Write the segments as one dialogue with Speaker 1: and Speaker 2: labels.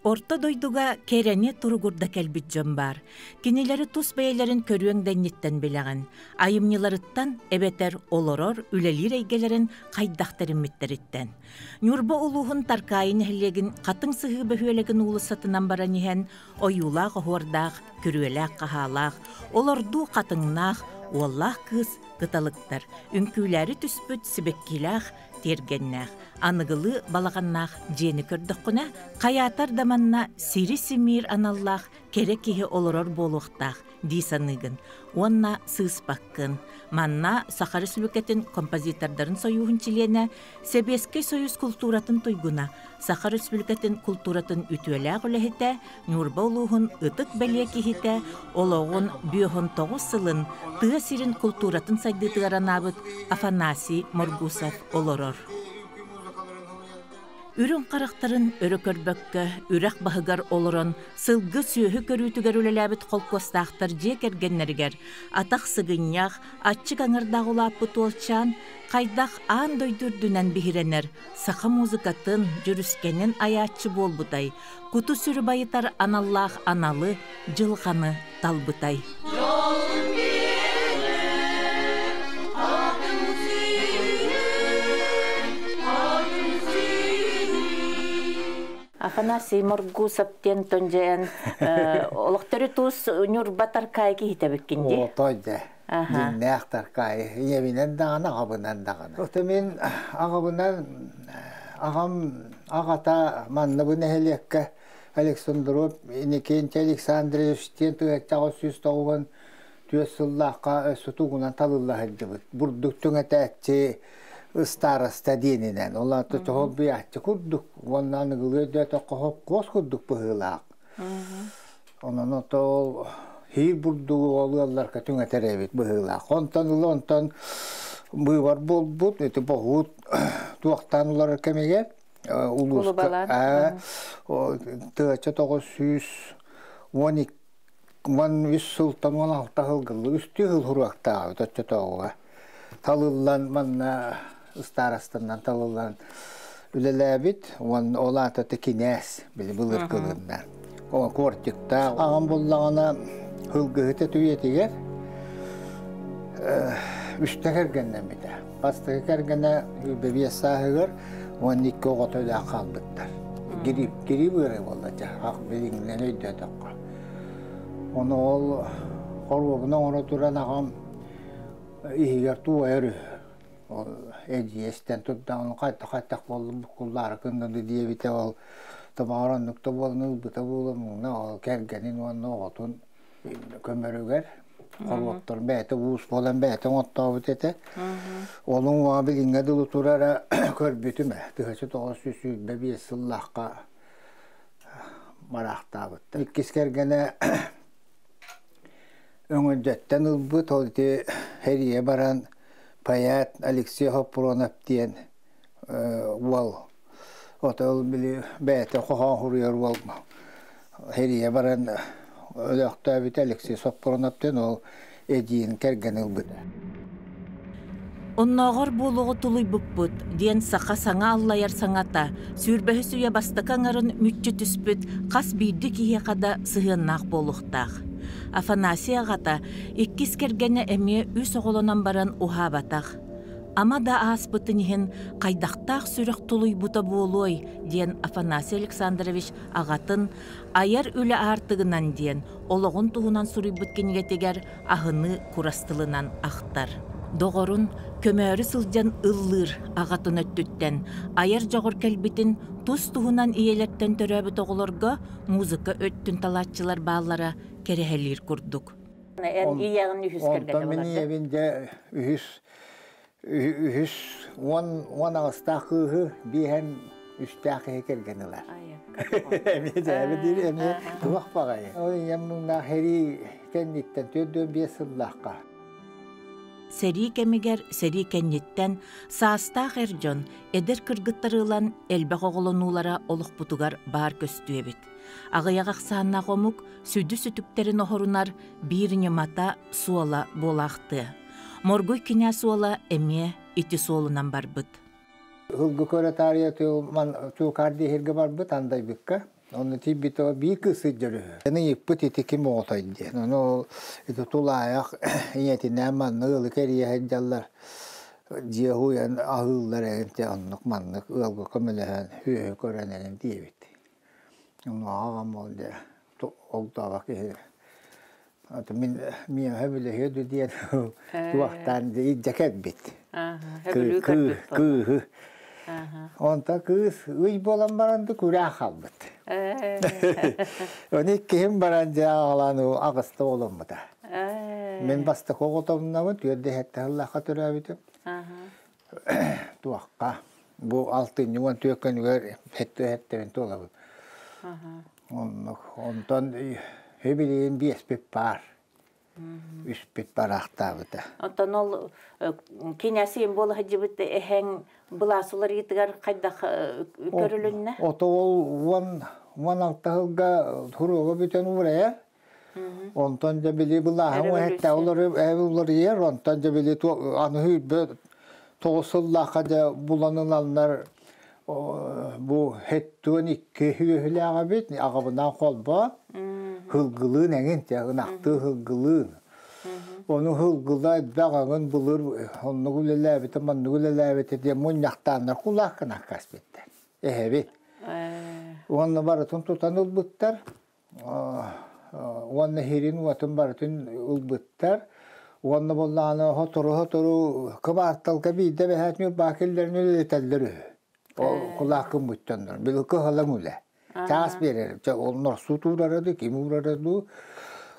Speaker 1: Орто дойдуга кэрэни туругурда кэлбит дьон баар. Кинилэри тус бэйэлэрин көрүөҥ да инниттэн билэҕин. Айымньыларыттан эбэтэр олорор, үлэлиир эйгэлэрин хайдах тэриммиттэриттэн. Ньурба улууһун Таркаайы нэһилиэгин Хатыҥ Сыһыы бөһүөлэгин уулуссатынан баран иһэн ойуулаах-оһуордаах, күрүөлээх-хаһаалаах, олордуу хатыҥнаах, уоллаах кыыс кыталыктар, үҥкүүлээри түспүт сибэккилээх тиэргэннээх, аныгылыы балаҕаннаах дьиэни көрдөххүнэ, хайаатар да манна сири-симиир аналлаах кэрэ киһи олорор буолуохтаах дии саныыгын уонна сыыспаккын. Манна Саха Республикатын композитордарын сойууһун чилиэнэ, Сэбиэскэй Союз култууратын туйгуна, Саха Республикатын култууратын үтүөлээх үлэһитэ, Ньурба улууһун ытык бэлиэ киһитэ, олоҕун 59 сылын тыа сирин култууратын сайдыытыгар анаабыт Афанасий Моргусов олорор. Үрүҥ харахтарын өрө көрбөккө, үрэх баһыгар олорон сылгы сүөһү көрүүтүгэр үлэлээбит холкуостаахтар дьиэ кэргэннэригэр атах сыгынньах, аччык аҥардаах улааппыт уолчаан хайдах аан дойду үрдүнэн биһирэнэр саха музыкатын, дьүрүскэнин айааччы буолбутай, куту-сүрү байытар аналлаах аналы, дьылҕаны талбытай. Афанасий Моргусов диэн тонжайан олохтору туус Ньурба Таркаай киһитэбиккин дии.
Speaker 2: Отой да. Дьиҥнээх Таркаай. Ийэбинэн даҕаны, аҕабынан даҕаны. Ото мин аҕабынан аҕам аҕата манна бу нэһилиэккэ Александров Иннокентий Александрович диэн туһаччаҕа 194 сыллаахха өссө тугунан талылла сылдьыбыт. Бурдук түҥэтээччи ыстаараста диэнинэн. Ол аата тоһолбуйааччы курдук уонна аныгылыы өйдөөтөххө хопкуос курдук быһыылаах. Онон ото ол хиир бурдугу ол ыалларга түҥэтэр эбит быһыылаах. Онтон ыла онтон быыбар буолбут, ити боһуут туохтаан уларар кэмигэр улууска тыача 913 сылтан 16 сылгылы үстүү сыл хуруактаабыт оччотооҕуга талыллан манна ыстаарастаннан талыллан үлэлээбит уонна ол аата кинээс били былыргылынна кортиктаах аҕам буллаҕына сылгыһыта үйэтигэр үстэ кэргэннэммитэ бастакы кэргэнэ бэбиэс сааһыгар уонна икки оҕото өлөөх хаалбыттар гирип гирип ыарыы буолла дьэ билиҥҥинэн өйдөөтөххө ону ол хоруобуна оҥоро туран аҕам иһигэр туойар үһү ол эдьиийэ истэн турдаҕына хайдах-хайдах буоллум буккуллаары гыннын диэбитэ ол томоҕор оннук да буолан ылбыта буолуо муҥна ол кэргэнин уонна оҕотун көмөрүгэр хоруоптор бэйэтэ уус буолан бэйэтэ оҥоттообут этэ ол уҥуоҕа билиҥҥэ дылы турара көрбүтүм ээ 1925 сыллаахха мараахтаабыттар иккис кэргэнэ Өҥөлдьөттөн ылбыт ол ити эрийэ баран поэт Алексей Хоппуруонап диэн уол отол били бэйэтэ хоһоон суруйар уол эрийэ баран өлөөхтөөбүтэ Алексей Соппуруонап диэн ол эдьиийин кэргэн ылбыта.
Speaker 1: Оннооҕор буолуоҕу тулуйбуппут диэн саха саҥа аллайар саҥата сүүрбэһис үйэ бастакы аҥарын мүччү түспүт хас биирдии киһиэхэ да сыһыаннаах буолуохтаах. Афанасий аҕата иккис кэргэнэ эмиэ үс оҕолонон баран уһаабатах. Ама да ааспытын иһин хайдахтаах сүрэх тулуйбута буолуой диэн Афанасий Александрович аҕатын айар үлэ аартыгынан диэн олоҕун туһунан суруйбут кинигэтигэр аһыныы курас тылынан ахтар. Доҕорун көмөөрү сылдьан ыллыыр аҕатын өттүттэн айар дьоҕур кэлбитин тус-туһунан ийэлэртэн төрөөбүт оҕолорго музыка өттүн талааччылар бааллара кэрэһэлиир курдук. Эн ийэҕин үһүс кэргэнэ
Speaker 2: Онтон мин ийэбин дьэ үһүс үһүс уон уон аҕыстаах кыыһы биэһэн үстээх киһи кэргэн ылар. Эмиэ дьээбэ диир эмиэ туох баҕайы. Ол ийэм муҥнаах сэрии кэнниттэн 45 сыллаахха.
Speaker 1: Сэрии кэмигэр сэрии кэнниттэн саастаах эр дьон эдэр кыргыттары ылан элбэх оҕолонуулара олохпутугар баар көстүү эбит. Аҕыйах ахсааннаах омук сүдү сүтүктэрин оһорунар биир ньымата суола буолаахтыа. Моргуй кинээс уола эмиэ ити суолунан барбыт.
Speaker 2: Ылгы көрө таарыйа туукаар диэһиргэ барбыт андайбыкка. Онно тиийбитэ биир кыыс сылдьар үһү. Аны ыйыппыт ити ким оҕотой диэн. Ону ол ити тулаайах ийэтинээн манна ыалы кэрийэ сылдьаллар. Дьиэ уһуйан аһыыллар эҥин те оннук маннык ыалга көмөлөһөн сүөһү көрөн эҥин диэбит. Ону аҕам ол дьэ олдообо киһи Аты мин миэхэ билэһиэ ду диэн туохтаан илдьэ кэлбит. Кыыһы. Онто кыыс ый буолан баран да күрээ хаалбыт. Оны иккиһин баран дьэ аҕалаан аҕыста оҕоломмута. Мин бастакы оҕотомнобун түөрдэ сэттэ сыллаахха төрөөбүтүм. Туохха бу алтынньы 14 күнүгэр сэттэ сэттэрин туолабын. Оннук. Онтон билигин биэспит баар. Үспүт бараахтаабыта.
Speaker 1: Онтон ол кинээсиин буола сылдьыбыт эһэҥ былаас уларыйыытыгар хайдах көрүлүннэ?
Speaker 2: Ото ол 16 сылга туруога бүтэн уурайар. Онтон дьэ били былааһын уһэтте уларыйар, онтон дьэ били аны сүүрбэ тоҕус сыллаахха дьэ булан ыланнар бу 72 үөһүлээх эбит, аҕабынаан холбоон, һылгылыын эҥин, ынахтыы һылгылыын. Ону һылгыла элбэх аҥын былыр оннук үлэлээбитэ, маннык үлэлээбитэ диэн мунньахтааннар кулааккынан каспиттэр. Эһэбит. Уонна барытын тутан ылбыттар. Уонна иһирин уотун барытын ылбыттар. Уонна буоллаҕына сотору-сотору кыбаарталга биирдэ бэһээт Ньурбаа киллэрин үлэлэтэллэр үһү. Ол кулааккын буттаннар. Били кыһалаҥ үлэ. Чаас биэрэр. Чэ, ол норсуут уурара дуу, ким уурара дуу.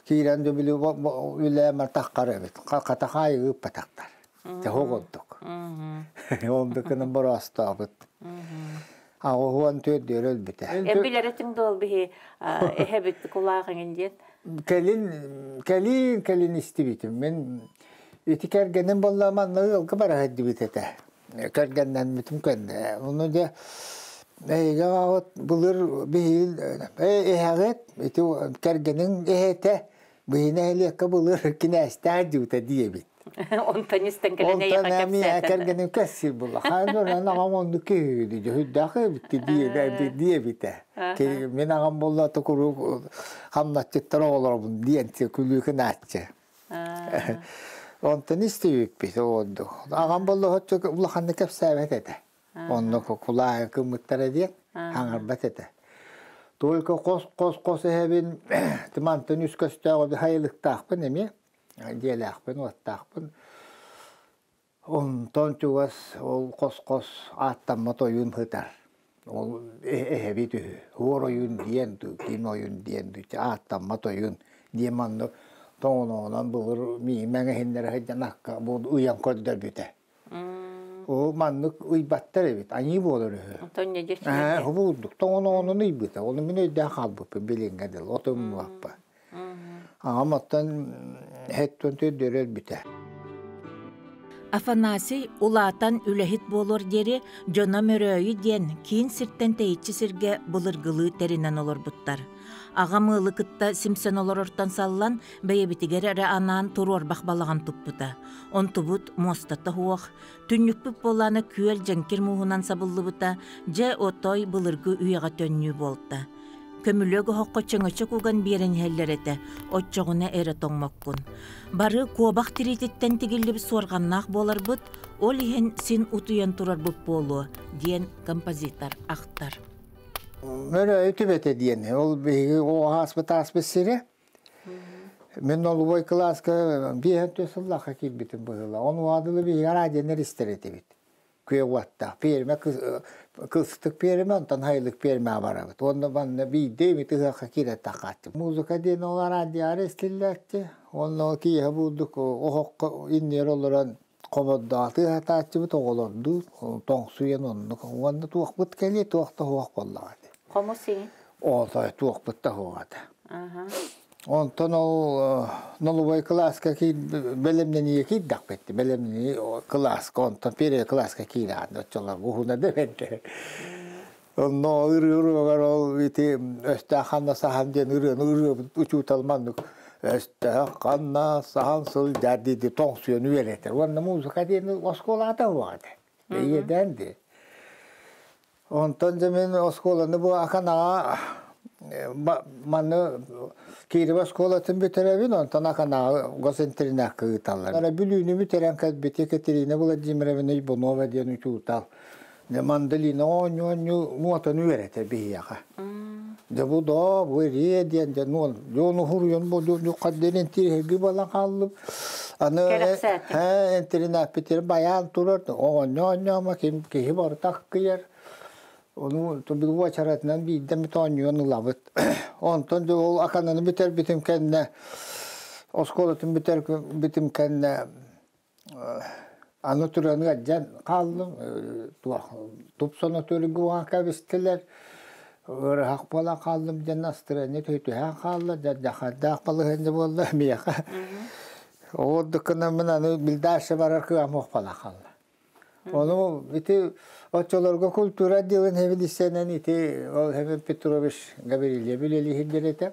Speaker 2: Киирэн да били үлээмэр таххар эбит. Хата хаайы ыыппатахтар. Дьэ, оҕолдук. Онду кынын бороостообут. 84 өлбүтэ.
Speaker 1: Билэр этиҥ дуол биһи эһэбит кулаах эҥин диэн.
Speaker 2: Кэлин кэлин кэлин истибитим. Мин ити кэргэним буолла манна ыалга бара сылдьыбыт этэ. Кэргэннэммитим кэннэ. Ону дьэ эһиги аҕаҕыт былыр биһиги эһэҕит ити кэргэниҥ эһэтэ Быһыы нэһилиэккэ былыр кинээстээх дьыбыта диэбит.
Speaker 1: Онтон истэн кэлэн
Speaker 2: эйиэхэ кэпсээтэ. Кэргэним кэссир буолла. Хаан аҕам оннук киһи дьүһүйдээх эбитти диэбитэ. Мин аҕам буолла тукурук хамначчыттар оҕолоробун диэн күлүүкүн ааччы. Онтон истибиппит оҕордук. Аҕам буолла оччо улаханнык кэпсээбэт этэ. Онно кулааһы кыммыттара диэн хаҥарбат этэ. Только хос-хос-хос эһэбин тымантан үс көстөөҕү хайылыктаахпын эмиэ дьиэлээхпин, уоттаахпын. Онтон чугас ол хос-хос ааттаммат ойуун сытар. Ол эһэбит үһү. Хуор ойуун диэн дуу, ким ойуун диэн дуу, ааттаммат ойуун диэн маннык тоҥоноҕунан былыр миимэҥ мэҥэһиннэрэ сылдьан акка бу ыйан көрдөрбүтэ. Ол маннык ыйбаттар эбит, аньыы буолар үһү.
Speaker 1: Онтон не
Speaker 2: Ээ, хобулдук тоҥоноҕунан ыйбыта. Ону мин өйдөөн хаалбыппын билиҥҥэ дылы, отуммуоппа. Аҕам оттон һэттон төрдүөр өлбүтэ.
Speaker 1: Афанасий улаатан үлэһит буолуор диэри дьоно Мөрөөйү диэн киин сиртэн тэйиччи сиргэ былыргылыы тэринэн олорбуттар. Аҕам ыалы кытта симсэн олорортон саллан бэйэбитигэр эрэ анаан туруорбах балаҕан туппута. Онтубут муостата суох, түннүкпүт буолаана күөл дьэҥкир мууһунан сабыллыбыта, дьэ отой былыргы үйэҕэ төннүү буолта. Көмүлүөк оһоххо чөҥөчөк уган биэрэн иһэллэр этэ, оччоҕуна эрэ тоҥмоккун. Бары куобах тириититтэн тигиллибит суорҕаннаах буоларбыт, ол иһин син утуйан турарбыт буолуо, диэн композитор ахтар.
Speaker 2: Мөрөөйү түбэтэ диэн, ол биһиги ааспыт ааспыт сирэ. Мин нолубой кылааска биэһэн түөрт сыллаахха киирбитим быһыылаах. Ону аадылы биһиги радионер истэр этибит. Күөх уоттаах пиэрмэ кылсытык пиэрмэ, онтон хайылык пиэрмэҕэ барабыт. Уонна манна биирдэ эмит ыһыахха киирэн тахааччы. Музыка диэн ол радиоҕа истиллээччи. Уонна ол киэһэ буурдук оһоххо иннигэр олорон хомордоох тыаһатааччыбыт оҕолордуу тоҥсуйан оннук. Уонна туохпут кэлиэ, туох да суох буоллаҕа дии.
Speaker 1: Хомус иһин?
Speaker 2: Отой туохпут да суох этэ. Онтон ол нолубой кылааска бэлэмнэниигэ киирдэхпит. Бэлэмнэнии кылааска, онтон первый кылааска киирэҕин оччолор уһуна да бэрдэ. Онно ырыа уруогар ол ити өстөөх ханна саһан диэн ырыаны ырыабыт учуутал маннык өстөөх ханна саһан сылдьар диди тоҥсуйан үөрэтэр. Уонна музыка диэн оскуолаҕа суох этэ. Ийэдээн дии. Онтон дьэ мин оскуоланы бу Аканаҕа Манны Киров оскуолатын бүтэрэбин, онтон Аканааҕы госинтернакка ыыталлар. Ара Бүлүүнү бүтэрэн кэлбит Екатерина Владимировна Иванова диэн учуутал. Мандолина оонньуу-оонньуу муотаны үөрэтэр биһиэхэ. Дьэ бу доо, бу ириэ диэн дьэ нуон дьон уһуруйан бу дьуккардыын интириэһирги буолан хааллым. Аны ээ интэринээппитигэр байаан турар, оонньоо-оонньоомо ким киһи барыта аккыйар. Ону бил уочаратынан биирдэ эмит оонньуон ылабыт. Онтон дьэ ол Акананы бүтэрбитим кэннэ, оскуолатын бүтэрбитим кэннэ аны туран ыалдьан хааллым. Туох тупсана төрүгү кэбистилэр. Ыарыһах буолан хааллым диэн настроение түһэн хаалла. Дьахардаах балаһыанньа буолла миэхэ. Ол дыккынаммын аны билдаашы барар кыам буолан хаалла. Ону ити оччолорго культура отделын хэбилиссэнэн ити ол Хэмин Петрович Гаврильев үлэлиһирдэр этэ.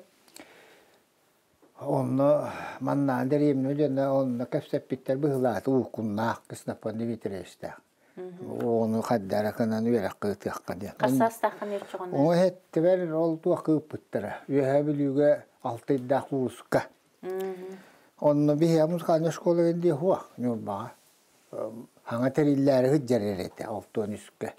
Speaker 2: Онно маннаан дэриэбинэ дьоно онно кэпсэппиттэр быһылааты уукуннаах Ксенофонт Дмитриевичтээх. Ону хайдара кынан үөрэххэ ыытыахха диэн.
Speaker 1: Хас саастааххын өрчөҕүнэ?
Speaker 2: Ону эттибэр ол туох ыыппыттара. Үөһээ Бүлүүгэ алтыйдаах улууска. Онно биһиэхэ музыкальнай школа дии хуах Ньурбаҕа. Хаҥа тэриллээри сылдьар этэ алтыан үскэ.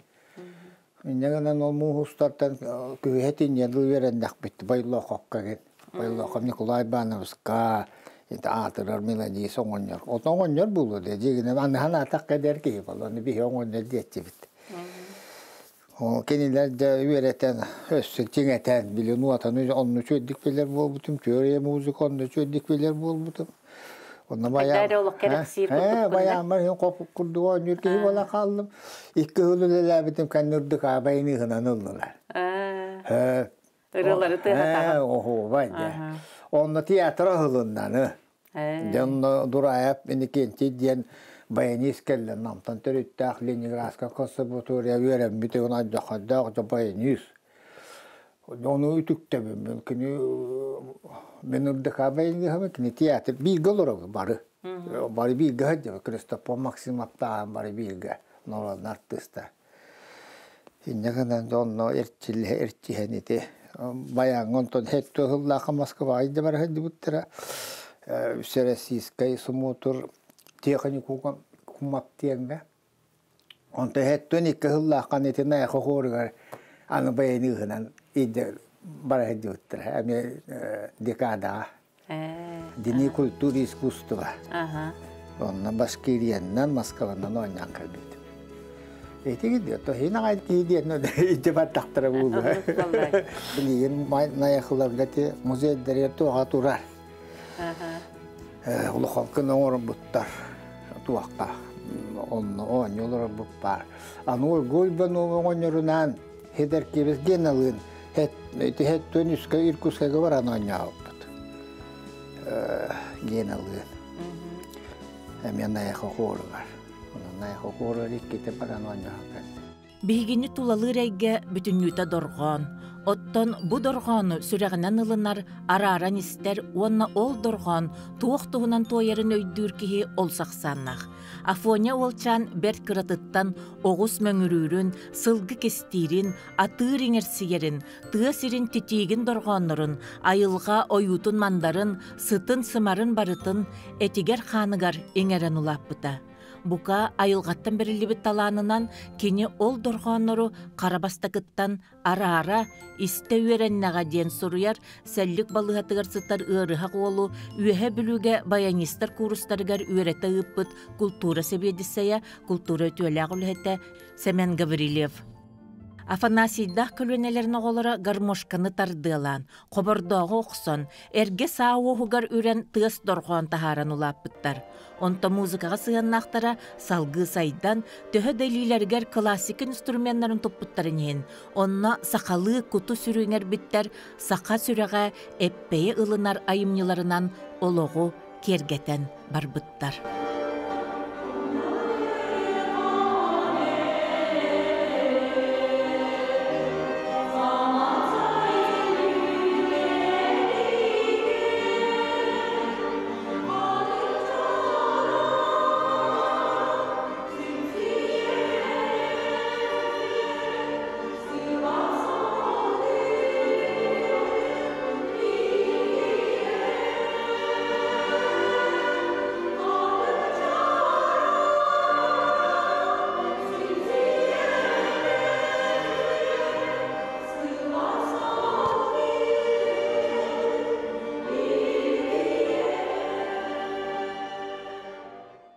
Speaker 2: Инньэ гынан ол муус устартан күһүһэ тинньэн үөрэннэхпит Бойлоохопко диэн. Бойлоохоп Николай Ивановичка аатырар мелодист оҥонньор. От оҥонньор буолуо дии дьиҥинэн аныһан аатах кэдэр киһи буолла ону биһи оҥонньор диэччибит. Кинилэр дьэ үөрэтэн, өссө чиҥэтэн, били нуотаны онно үчүгэйдик билэр буолбутум, теория музыка онно үчүгэйдик билэр буолбутум. Онно
Speaker 1: Хайдары олох кэрэхсиир курдуккун
Speaker 2: баяаммар иһин хоп курдук оонньуур киһи буола хааллым. Икки сыл үлэлээбитим кэннэ үрдүк аабайын ыһынан ыллылар.
Speaker 1: Ырыалары тыаһатаҕын.
Speaker 2: Оһуобай дьэ. Онно театр аһылыннаны. Дьон Дураев Иннокентий диэн баянист кэллэ Намтан төрүттээх Ленинградскай консерватория үөрэммит алдьархайдаах дьэ баянист. Ону үтүктэбин кини мен ырдыка баяниһабын кини театр бииргэ олоробут бары. Бары бииргэ сылдьабыт Христофор Максимовтааҕын бары бииргэ норуодунай артыыстар. Инньэ гынан онно эрчиллиһэ эрчиһэн ити баяҥҥа онтон һэттэ сыллаахха Москваҕа илдьэ бара сылдьыбыттара. Всероссийскай сумуутур техникум кумаптиэҥҥэ. Онтон һэттэн икки сыллаахха ити Найахы хоругар аны баяны ыһынан илдьэ бара сылдьыбыттара. Эмиэ декадаҕа. Дини культура искусства. Онно Башкирияннан, Москванан оонньоон кэлбитим. Ити то хин аҕай киһи диэн ити баттахтара буолуо. Билигин Найахыларга ти музейдэригэр туоха турар. Улахан кын оҥорбуттар туохха. Онно оонньуулар баар. Аны Гольбанова оҕонньорунаан Хедеркибис Геналыын ити хэттүөн үскэ Иркутскайга баран оонньообуппут. Геналыын. Эмиэ Найахы хоругар. Онон Найахы хоругар иккитэ баран оонньоон
Speaker 1: Биһигини тулалыыр эйгэ бүтүннүүтэ дорҕоон. Оттон бу дорҕоону сүрэҕинэн ылынар, арааран истэр уонна ол дорҕоон туох туһунан туойарын өйдүүр киһи ол сахсааннаах. Афоня уолчаан бэрт кыратыттан оҕус мөҥүрүүрүн, сылгы кистиирин, атыыр иҥэрсийэрин, тыа сирин титиигин дорҕооннорун, айылҕа ойуутун-мандарын, сытын-сымарын барытын этигэр-хааныгар иҥэрэн улааппыта. Бука, айылҕаттан бэриллибит талаанынан кини ол дорҕооннору хара бастакыттан араара, истэ үөрэннэҕэ диэн суруйар сэллик балыыһатыгар сытар ыарыһах уолу Үөһээ Бүлүүгэ баянистар куурустарыгар үөрэтэ ыыппыт култуура сэбиэдиссэйэ, култуура үтүөлээх үлэһитэ Сэмэн Гаврильев. Афанасийдаах көлүөнэлэрин оҕолоро гармошканы тардыалаан, хобордооҕу охсон, эргэ саа уоһугар үрэн тыас дорҕоон таһааран улааппыттар. Онтон музыкаҕа сыһыаннаахтара салгыы сайдан, төһө да илиилэригэр классика инструменнарын туппуттарын иһин, онно сахалыы куту-сүрү иҥэрбиттэр саха сүрэҕэ эппэйи ылынар айымньыларынан олоҕу киэргэтэн барбыттар.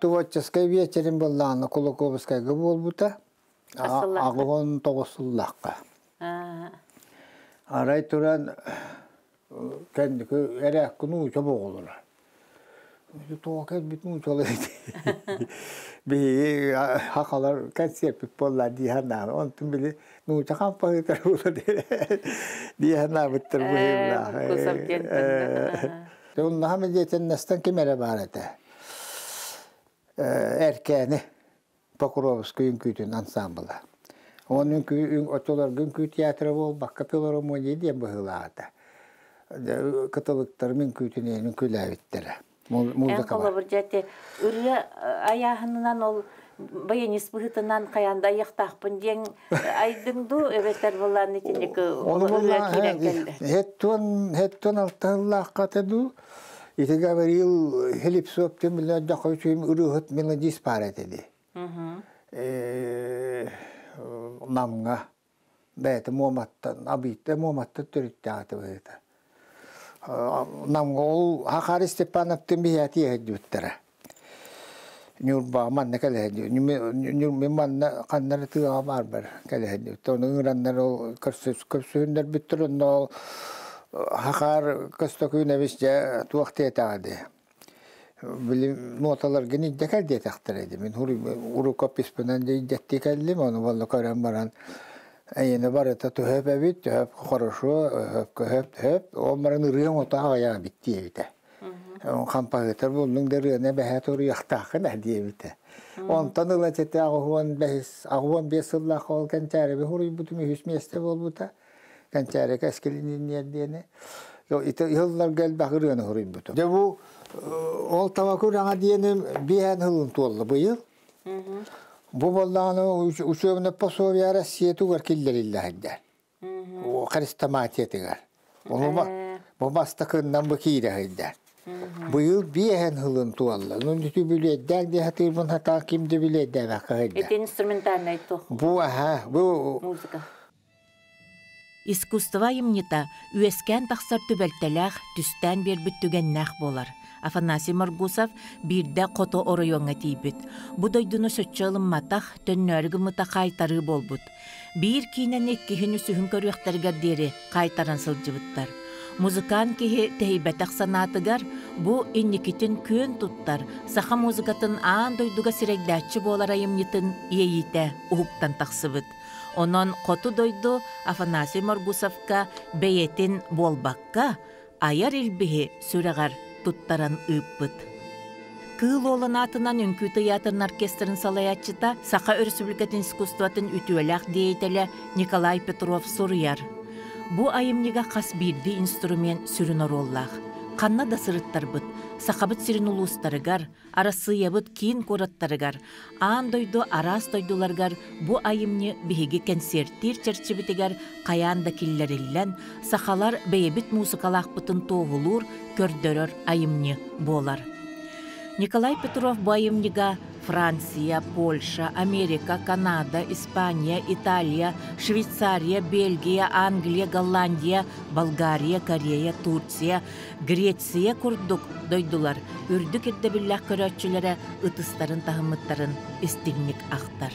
Speaker 2: Творческай вечерин буоллаҕына Кулаковскайга буолбута. 89 сыллаахха. Арай туран кэнники эрээкки нууча боҕолоро. Тоҕо кэлбит нуучалар биһиги хахалар концерпит буолла дии санаан онтун били нууча хампаһыытар буола дии санаабыттар быһыылаах. Оннаһа медиатеннастан ким эрэ баар этэ. Эркээни Покровскай үҥкүүтүн ансаамбыла. Уон үҥкүү оччолорго үҥкүү театра буолбакка филармония диэн быһыылаах этэ. Кытылыктарым үҥкүүтүн үҥкүүлээбиттэрэ.
Speaker 1: Эн холобур дьэ ырыа айааһынынан ол баянист быһыытынан хайаан да айыахтаахпын диэн айдыҥ дуу эбэтэр былаан итинник ырыа киирэн кэллэ.
Speaker 2: Хеттон хеттон алтыһыллаахха этэ дуу Ити Гаврил Хлипсов диэн билэрдэххэ үчүгэй ырыаһыт мелодист баар этэ дии. Намҥа бэйэтэ Муоматтан, Абыйтан Муоматтан төрүттээх этэ быһыыта. Намҥа ол Хахари Степановтыын биһиэхэ тиэһэрдибиттэрэ. Ньурбаҕа манна кэлэһэрдибит. Мин манна ханна эрэ тыаҕа баарбар кэлэһэрдибит. Ону ыҥыраннар ол көрсүһүннэрбиттэр онно ол Хахаар Көстөкүүнэбис дьэ туох диэтэҕэ дии. Били нуоталаргын илдьэ кэл диэтэхтэрэ дии. Мин рукописпынан илдьэттии кэллим, ону буолла көрөн баран эйиэнэ барыта төһөп эбит, төһөп хорошо, өһөп көһөп төһөп, ол баран ырыаҥ ото аҕыйах эбит диэбитэ. Хампаһыытар буллуҥ да ырыаны эбэһээт уруйахтааххын ээ диэбитэ. Онтон ыла чэтэ 85 сыллаах ол кэнчээрэби суруйбутум үһүс миэстэ буолбута. Кэнчээри кэскилин диэни. Ити ыһылларга элбэх ырыаны суруйбутум. Дьэ бу ол табаку үрэҕэ диэним биэһэн сылын туолла быйыл. Бу буоллаҕына учебное пособие Россия тугар киллэриллэ сылдьар. Хрестоматиятыгар. Бу бастакыннан бу киирэ сылдьар. Быйыл биэһэн сылын туолла. Ну бүтү билиэрдээх дии сатыырбын сатаан ким да билиэрдээбэккэ сылдьар.
Speaker 1: Ити инструментальный туох?
Speaker 2: Бу аха бу
Speaker 1: музыка. Искусство айымньыта үөскээн тахсар түбэлтэлээх, түстээн биэрбит түгэннээх буолар. Афанасий Моргусов биирдэ хоту оройуоҥҥа тиийбит. Бу дойдуну соччо ылымматах, төннөөрү гыммыта хаайтарыы буолбут. Биир киинэни иккиһин-үсүһүн көрүөхтэригэр диэри хаайтаран сылдьыбыттар. Музыкант киһи тэһийбэтэх санаатыгар бу инникитин күөн туттар, саха музыкатын аан дойдуга сирэйдээччи буолар айымньытын иэйиитэ уһуктан тахсыбыт. Онон хоту дойду Афанасий Моргусовка бэйэтин буолбакка, айар илбиһи сүрэҕэр туттаран ыыппыт. Кыыл Уолун аатынан Үҥкүү тыйаатырын оркестрын салайааччыта, Саха Өрөспүүбүлүкэтин искусствотын үтүөлээх деятелэ Николай Петров суруйар. Бу айымньыга хас биирдии инструмент сүрүн оруоллаах. Ханна да сырыттарбыт, Сахабыт сирин улуустарыгар, Арассыыйабыт киин куораттарыгар, аан дойду араас дойдуларыгар бу айымньы биһиги кэнсиэртиир чэрчибитигэр хайаан да киллэриллэн, сахалар бэйэбит муусукалаахпытын туоһулуур, көрдөрөр айымньы буолар. Николай Петров бу айымньыга Франция, Польша, Америка, Канада, Испания, Италия, Швейцария, Бельгия, Англия, Голландия, Болгария, Корея, Турция, Греция курдук дойдулар үрдүк ирдэбиллээх көрөөччүлэрэ ытыстарын таһыммыттарын истиҥник ахтар.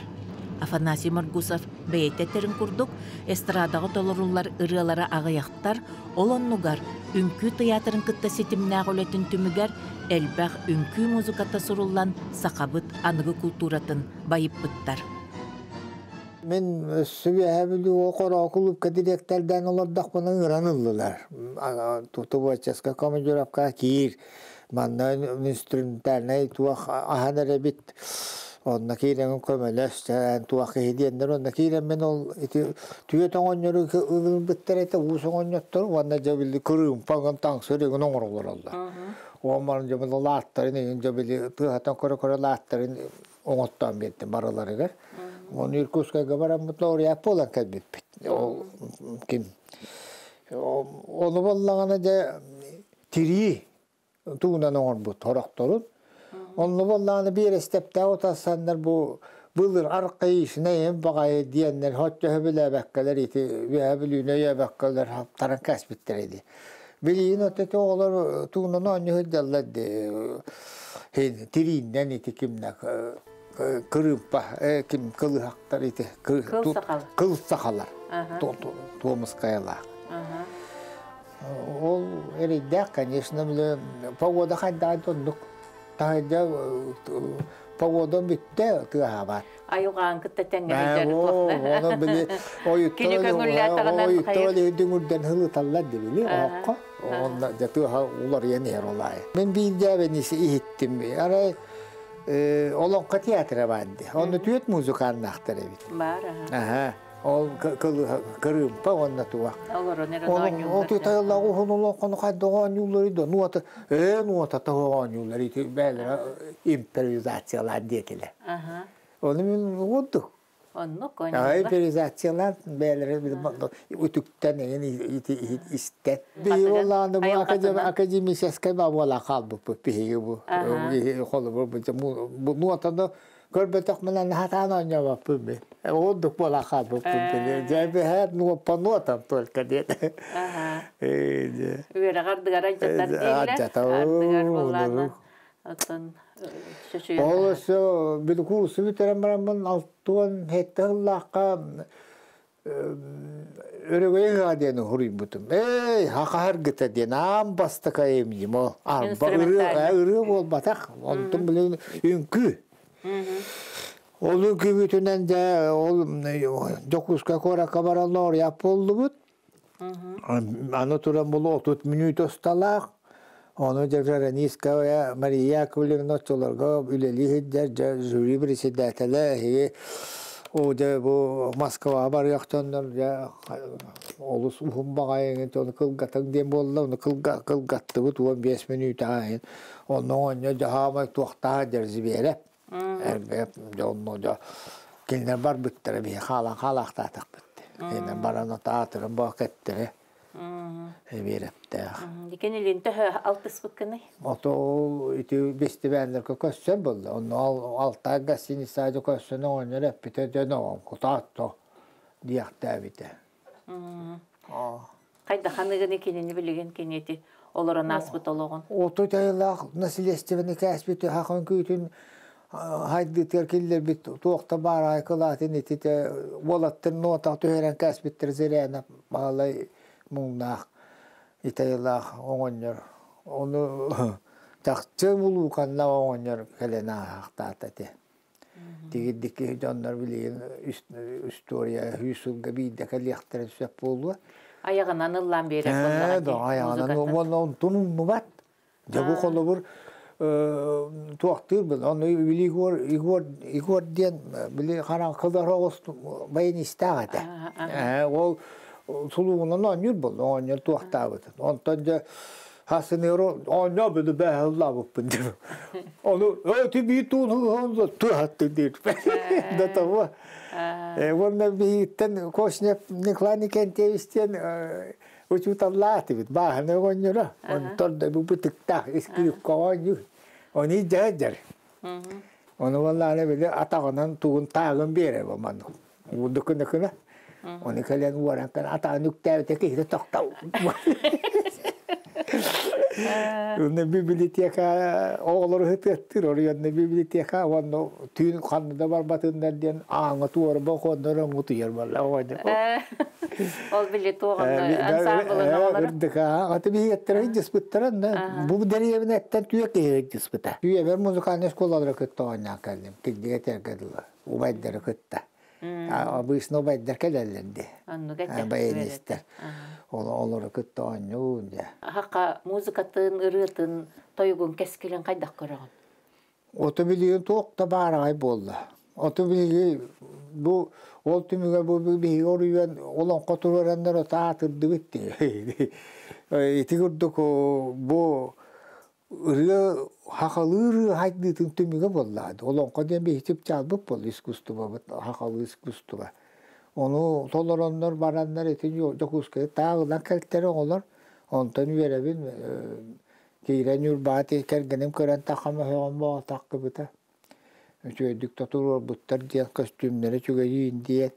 Speaker 1: Афанасий Моргусов бэйэтэ этэрин курдук, эстрадаҕа толоруллар ырыалара аҕыйахтар, ол оннугар үҥкүү тыйаатырын кытта ситимнээх үлэтин түмүгэр элбэх үҥкүү музыката суруллан сахабыт аныгы култууратын байыппыттар.
Speaker 2: Мин өссө Үөһээ Бүлүү Хороо кулуупка дириэктэрдээн олордохпуна ыҥыран ыллылар. Творческай командировка киир. Манна инструментальнай туох аһан эрэбит. Онно киирэн көмөлөс, туох киһи диэннэр онно киирэммин ол ити түөт оҥонньору ылбыттар этэ, уус оҥонньоттор уонна дьэ били кырыымпа таҥсыр игин оҥоролороллор. Уон дьэ били лааттарын игин дьэ били тыаһатан көрө-көрө лааттарын оҥоттоон биэрдим барыларыгар. Оны Иркутскайга бараммыт лауреат буолан кэлбиппит. Ол ким ону боллаҕына дьэ тирии тугунан оҥорбут хорохторун. Онну боллаҕына биэрэстэптээх утарсаннар бу былыр аркаишнайым баҕайы диэннэр хоччоһо билээбэккэлэр ити үөһэ бүлүүнү өйөөбөккөлөр хаптаран кээспиттэр ини. Билигин от ити оҕолор тугунан оонньуу сылдьаллар дии. Тирииннэн ити кимнэ кырыымпа ким кылыһахтар ити
Speaker 1: Кыл сахал.
Speaker 2: Кыл сахалар. Туомускайалаах. Ол эрэйдээх, конечно, погода хайдаҕын оннук. Таһырдьа погода бүттэ тыаһаабат.
Speaker 1: Айылҕаан кытта тэҥҥэ
Speaker 2: Ону били
Speaker 1: Кини көҥүллээтэҕинэн
Speaker 2: ойуттар дүҥүрдэн хылыталлар дибили оһоххо. Онно дьэ тыаһа уларыйан иһэр олаайы. Мин биирдээбин иһиттим. Арай Олоҥхо театра баар дии. Онно түөрт музыканнаахтар эбит.
Speaker 1: Баар,
Speaker 2: аха. Ол кырыымпа уонна туга.
Speaker 1: Олорон эрэ оонньууллар.
Speaker 2: Ол тутайыллаах уһун олоҥхону хайдах оонньууллар да нуота ээ нуота тоҕо оонньууллар ити бээлэрэ импровизациялаан диэтилэр. Ону мин угуттук.
Speaker 1: Оннук
Speaker 2: оонньууллар. Импровизациялаан бээлэрэ үтүктэн эҥин истэн. Биһиги олааны бу академическай буола хаалбыппыт биһиги бу холобур бу нуотаны көрбөтөхмүнэ хатаан оонньообоппун би. Ордук буола хаалбыппын били. Дьэ бэһээт нуоппа нуотам только диэн.
Speaker 1: Үөрэҕэр ардыгар алдьатар дииллэр. Ардыгар буоллаана. Оттон
Speaker 2: Ол өссө били курсу бүтэрэн бараммын 67 сыллаахха Өрөгөй ыһыаҕа диэн уһуруйбутум. Эй, хахаһаргыта диэн аан бастакы айымньым ол. Арба ырыа, ырыа буолбатах. Онтон билигин үҥкүү. Ол үҥкүүбүтүнэн дьэ ол Дьокуускай куоракка баран лауреат буоллубут. Аны туран булу 30 мүнүүтэ усталаах. Ону дьэ Верониская Мария Яковлевна оччолорго үлэлии сылдьар дьэ жюри председателэ эһиги о дьэ бу Москваҕа барыах дьоннор дьэ олус уһун баҕайы ону кылгатыҥ диэн буолла ону кылгаттыбыт 15 мүнүүтэ аайын онно оҕонньор дьаһаамай туохтаах дьэрзибиэрэ эрбэп дьонно дьо кинилэр барбыттара биһи хаалан хаалаахтаатахпыт кинилэр баран отаатырын боокеттэрэ Эбиэрэптээх.
Speaker 1: Кинилин төһө алтыспыккыный?
Speaker 2: Ото ол ити бэстибээллэргэ көссөн буолла. Онно Алтай гостиницаҕа көссөн оҕонньор эппитэ дьэ ноҕоҥкутаатто диэхтээбитэ.
Speaker 1: Хайда ханыгыны кинини билигин кинити олорон ааспыт олоҕун?
Speaker 2: Отут айылаах наследственный кээспит хахан күүтүн хайдыытыгар киллэрбит туох да баарай кылаатын ититэ уолаттар нуотах түһэрэн кээспиттэр зыряна баалай муҥнаах итайылаах оҕонньор ону чахчы булууканна оҕонньор кэлэн ааһаахтаата этэ тигирдики дьоннор билигин история сүүс сылга биирдэ кэлиэхтэрин сөп буолуо
Speaker 1: айаҕынан ыллаан биэрэр буоллаҕа
Speaker 2: айаҕынан уонна онтун умнубат Дьэ бу холобур туохтуурбун ону били Егор Егор Егор диэн били хараҥкылар оҕус баянистаах этэ. Ол сулуугунан оонньуур буолла оонньуур туохтаабытын. Онтон дьэ хасыныыру оонньоо били бэһэллаабыппын диэн. Ону өтү биир туун туһатты диир. До того. Уонна биһиттэн Кошнев Николай Никентьевич диэн учууталлаатыбыт бааһына оҕонньоро онтон да бу бытыктаах искрипка оонньуур ону дьэ ону буоллаҕына били атаҕынан тугун таагын биэрэр бу маннык уурдукунакына ону кэлэн уоран кэлэн атаҕын үктээбитэ киһитэ тохтоо Онно библиотека оҕолору ытыаттыыр оройуонна библиотека уонна түүн ханна да барбатыннар диэн ааҥҥа туорба хоннорон утуйар буолла оҕонньор.
Speaker 1: Ол били туох ансаамбылын оҕолоро?
Speaker 2: Үрдүк аты биһиэттэрэ ыдьыспыттара бу дэриэбинэттэн түө киһи ыдьыспыта. Үйэбэр музыкальнай школалары кытта оонньоон кэллим. Килдигэ этэргэ дылы убайдары кытта. Обычно убайдар кэлэллэр дии.
Speaker 1: Оннук этэ.
Speaker 2: Баянистар. Олору кытта оонньуун дьэ.
Speaker 1: Хака музыкатын, ырыатын, тойугун кэскилин хайдах көрөҕүн?
Speaker 2: Ото билигин туох да баараҕай буолла. Ото биһиги бу ол түмүгэ бу биһиги оруйуон олоҥхо туруораннар ото аатырдыбыт дии. Ити курдук бу ырыа хахалыы ырыа хайдыытын түмүгэ буолла. Олоҥхо диэн биһи чыпчаалбыт буолла искусствобыт хахалыы искусство. Ону толороннор бараннар ити Дьокуускайы тааҕынан кэлтэрэ оҕолор. Онтон үөрэбин Киирэн Ньурбаҕа кэргэним көрөн тахам өһөҕүм боҕотахтыбыта. Үчүгэйдик да туруорбуттар диэн көстүүмнэрэ үчүгэйиин диэн.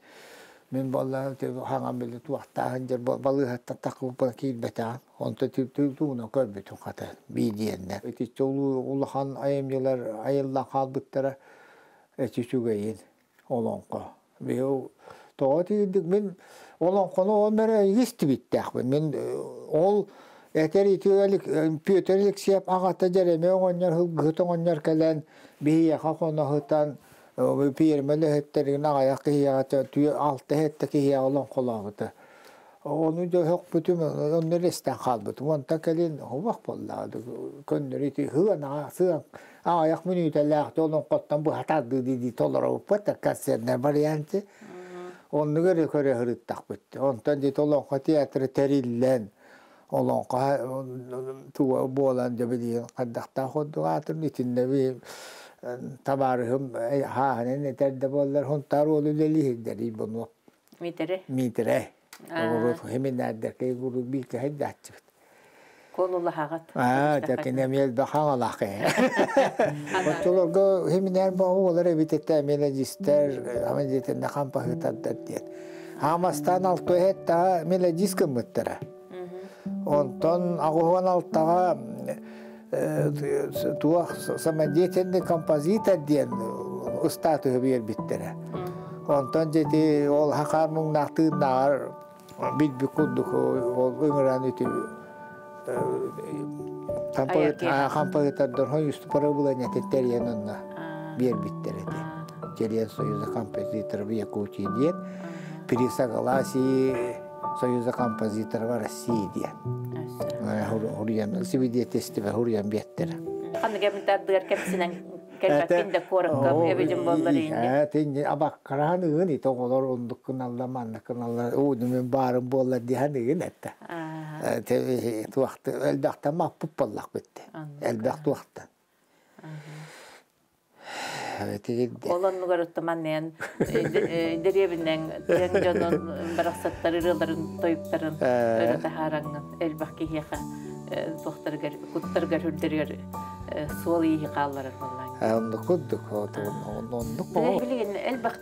Speaker 2: Мин буолла хаҥан били туохтааһын дьэр балыыһаттан таххыбыппын киирбэтэҕим. Онто тугунан көрбүтүм хата биидиэннэр. Итиччэ улахан айымньылар айыллан хаалбыттара эчи үчүгэйин олоҥхо. Биһи тоҕо тиийдик мин олоҥхону ол мэрэ истибиттээхпин. Мин ол этэр ити Петр Алексеев аҕата Дьэрэмэ оҕонньор Һылгыһыт оҕонньор кэлэн биһиэхэ хоноһутан пиэрмэ үлэһиттэрин аҕыйах киһиэхэ түө алта сэттэ киһиэхэ олоҥхолообута. Ону дьэ өһөхпүтүм, онно эрэ истэн хаалбытым. Онтон кэлин хобох буоллаҕа көннөрү ити сыан сыан аҕыйах мүнүүтэлээх олоҥхоттон быһа тардыы дии толоробуппут концертнай варианты. Оннук эрэ көрө сырыттахпыт. Онтон дии олоҥхо театра тэриллэн олоҥхо туга буолан дьэ билигин хайдахтаах курдук аатым итиннэ би табаарыһым хааһынан этэр да буоллар Хунтаар уолу үлэлииһирдэрий буну
Speaker 1: Митере.
Speaker 2: Митере. Урут химинээрдэркэ урут бииргэ сылдьааччыбыт.
Speaker 1: Куолулаһаҕыт.
Speaker 2: Аа, дьэ кини эмиэ элбэх хаҥалаах ээ. Оччолорго химинээр баҕа буолар эбит этэ мелодистэр, ама диэтэннэ хампаһыытардар диэн. Хаамастаан алтуһэттаҕа мелодист гыммыттара. Онтон аҕыһуон алтаҕа туох самодеятельный композитор диэн ыстаатыһы биэрбиттэрэ. Онтон дьэти ол хахаар муҥнаах тыыннааҕар билбит курдук ол ыҥыран үтү композитордор правлениетын тэрийэн онно биэрбиттэр этэ. Член Союза композиторов Якутии диэн при согласии Союза композиторов России диэн. Хуруйан свидетельство хуруйан биэттэрэ.
Speaker 1: Ханнык эмитардыгар кэпсинэн кэлбэккин да куоракка эбидин боллар инде.
Speaker 2: Тинни абаккараан ыгын ит оҕолор оннук гыналлар маннык гыналлар ууну мин баарым буоллар диһан ыгын этте. Туохты элбэхтэн маппыт боллах битте. Элбэх туохтан.
Speaker 1: Ол оннугар оттоманныйан дэриэбинэн тыаҥ дьонун барахсаттар ырыаларын тойуктарын өрө таһаараҥҥын элбэх киһиэхэ туохтарыгар куттарыгар үрдэригэр суол ииһи хаалларар буоллаҥ.
Speaker 2: Оннук курдук оннук
Speaker 1: Билигин элбэх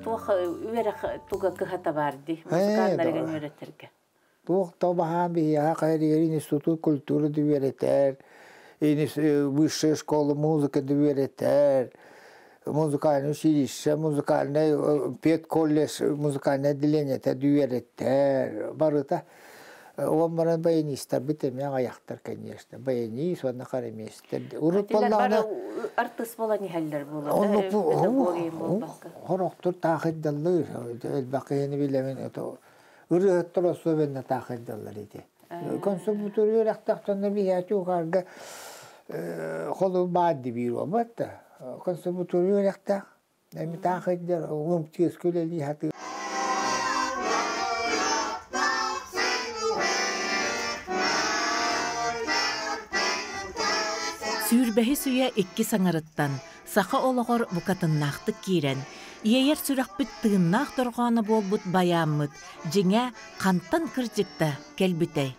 Speaker 1: туох үөрэх туга кыһата бар дии музыканнарыгын үөрэтэргэ.
Speaker 2: Туох да баһаан биһиэхэ хайырыгар институт культуры да үөрэтэр, высшая школа музыка да үөрэтэр, музыкальное училище, музыкальный педколледж, музыкальное отделениета да үөрэтэр. Барыта он баран баянистарбыт эмиэ аҕыйахтар, конечно. Баянист уонна харамейстер. Урут буоллаҕына
Speaker 1: артыыс буолан иһэллэр буолар.
Speaker 2: Хорохтур таахыйдаллар, элбэх киһини билэбин. Ырыаһыттар особенно таахайдаллар ити. Консерватория үөрэхтэхтэринэ биһээчи ухаарга холу баар дибиир буолбат да. Консерватория үөрэхтээх. Эми таахайдар умчыыска үлэлии сатыыр.
Speaker 1: Сүүрбэһис үйэ иккис аҥарыттан саха олоҕор букатыннаахтык киирэн, иэйэр сүрэхпит тыыннаах дорҕооно буолбут байааммыт дьиҥэ хантан кырдьыкта кэлбитэй?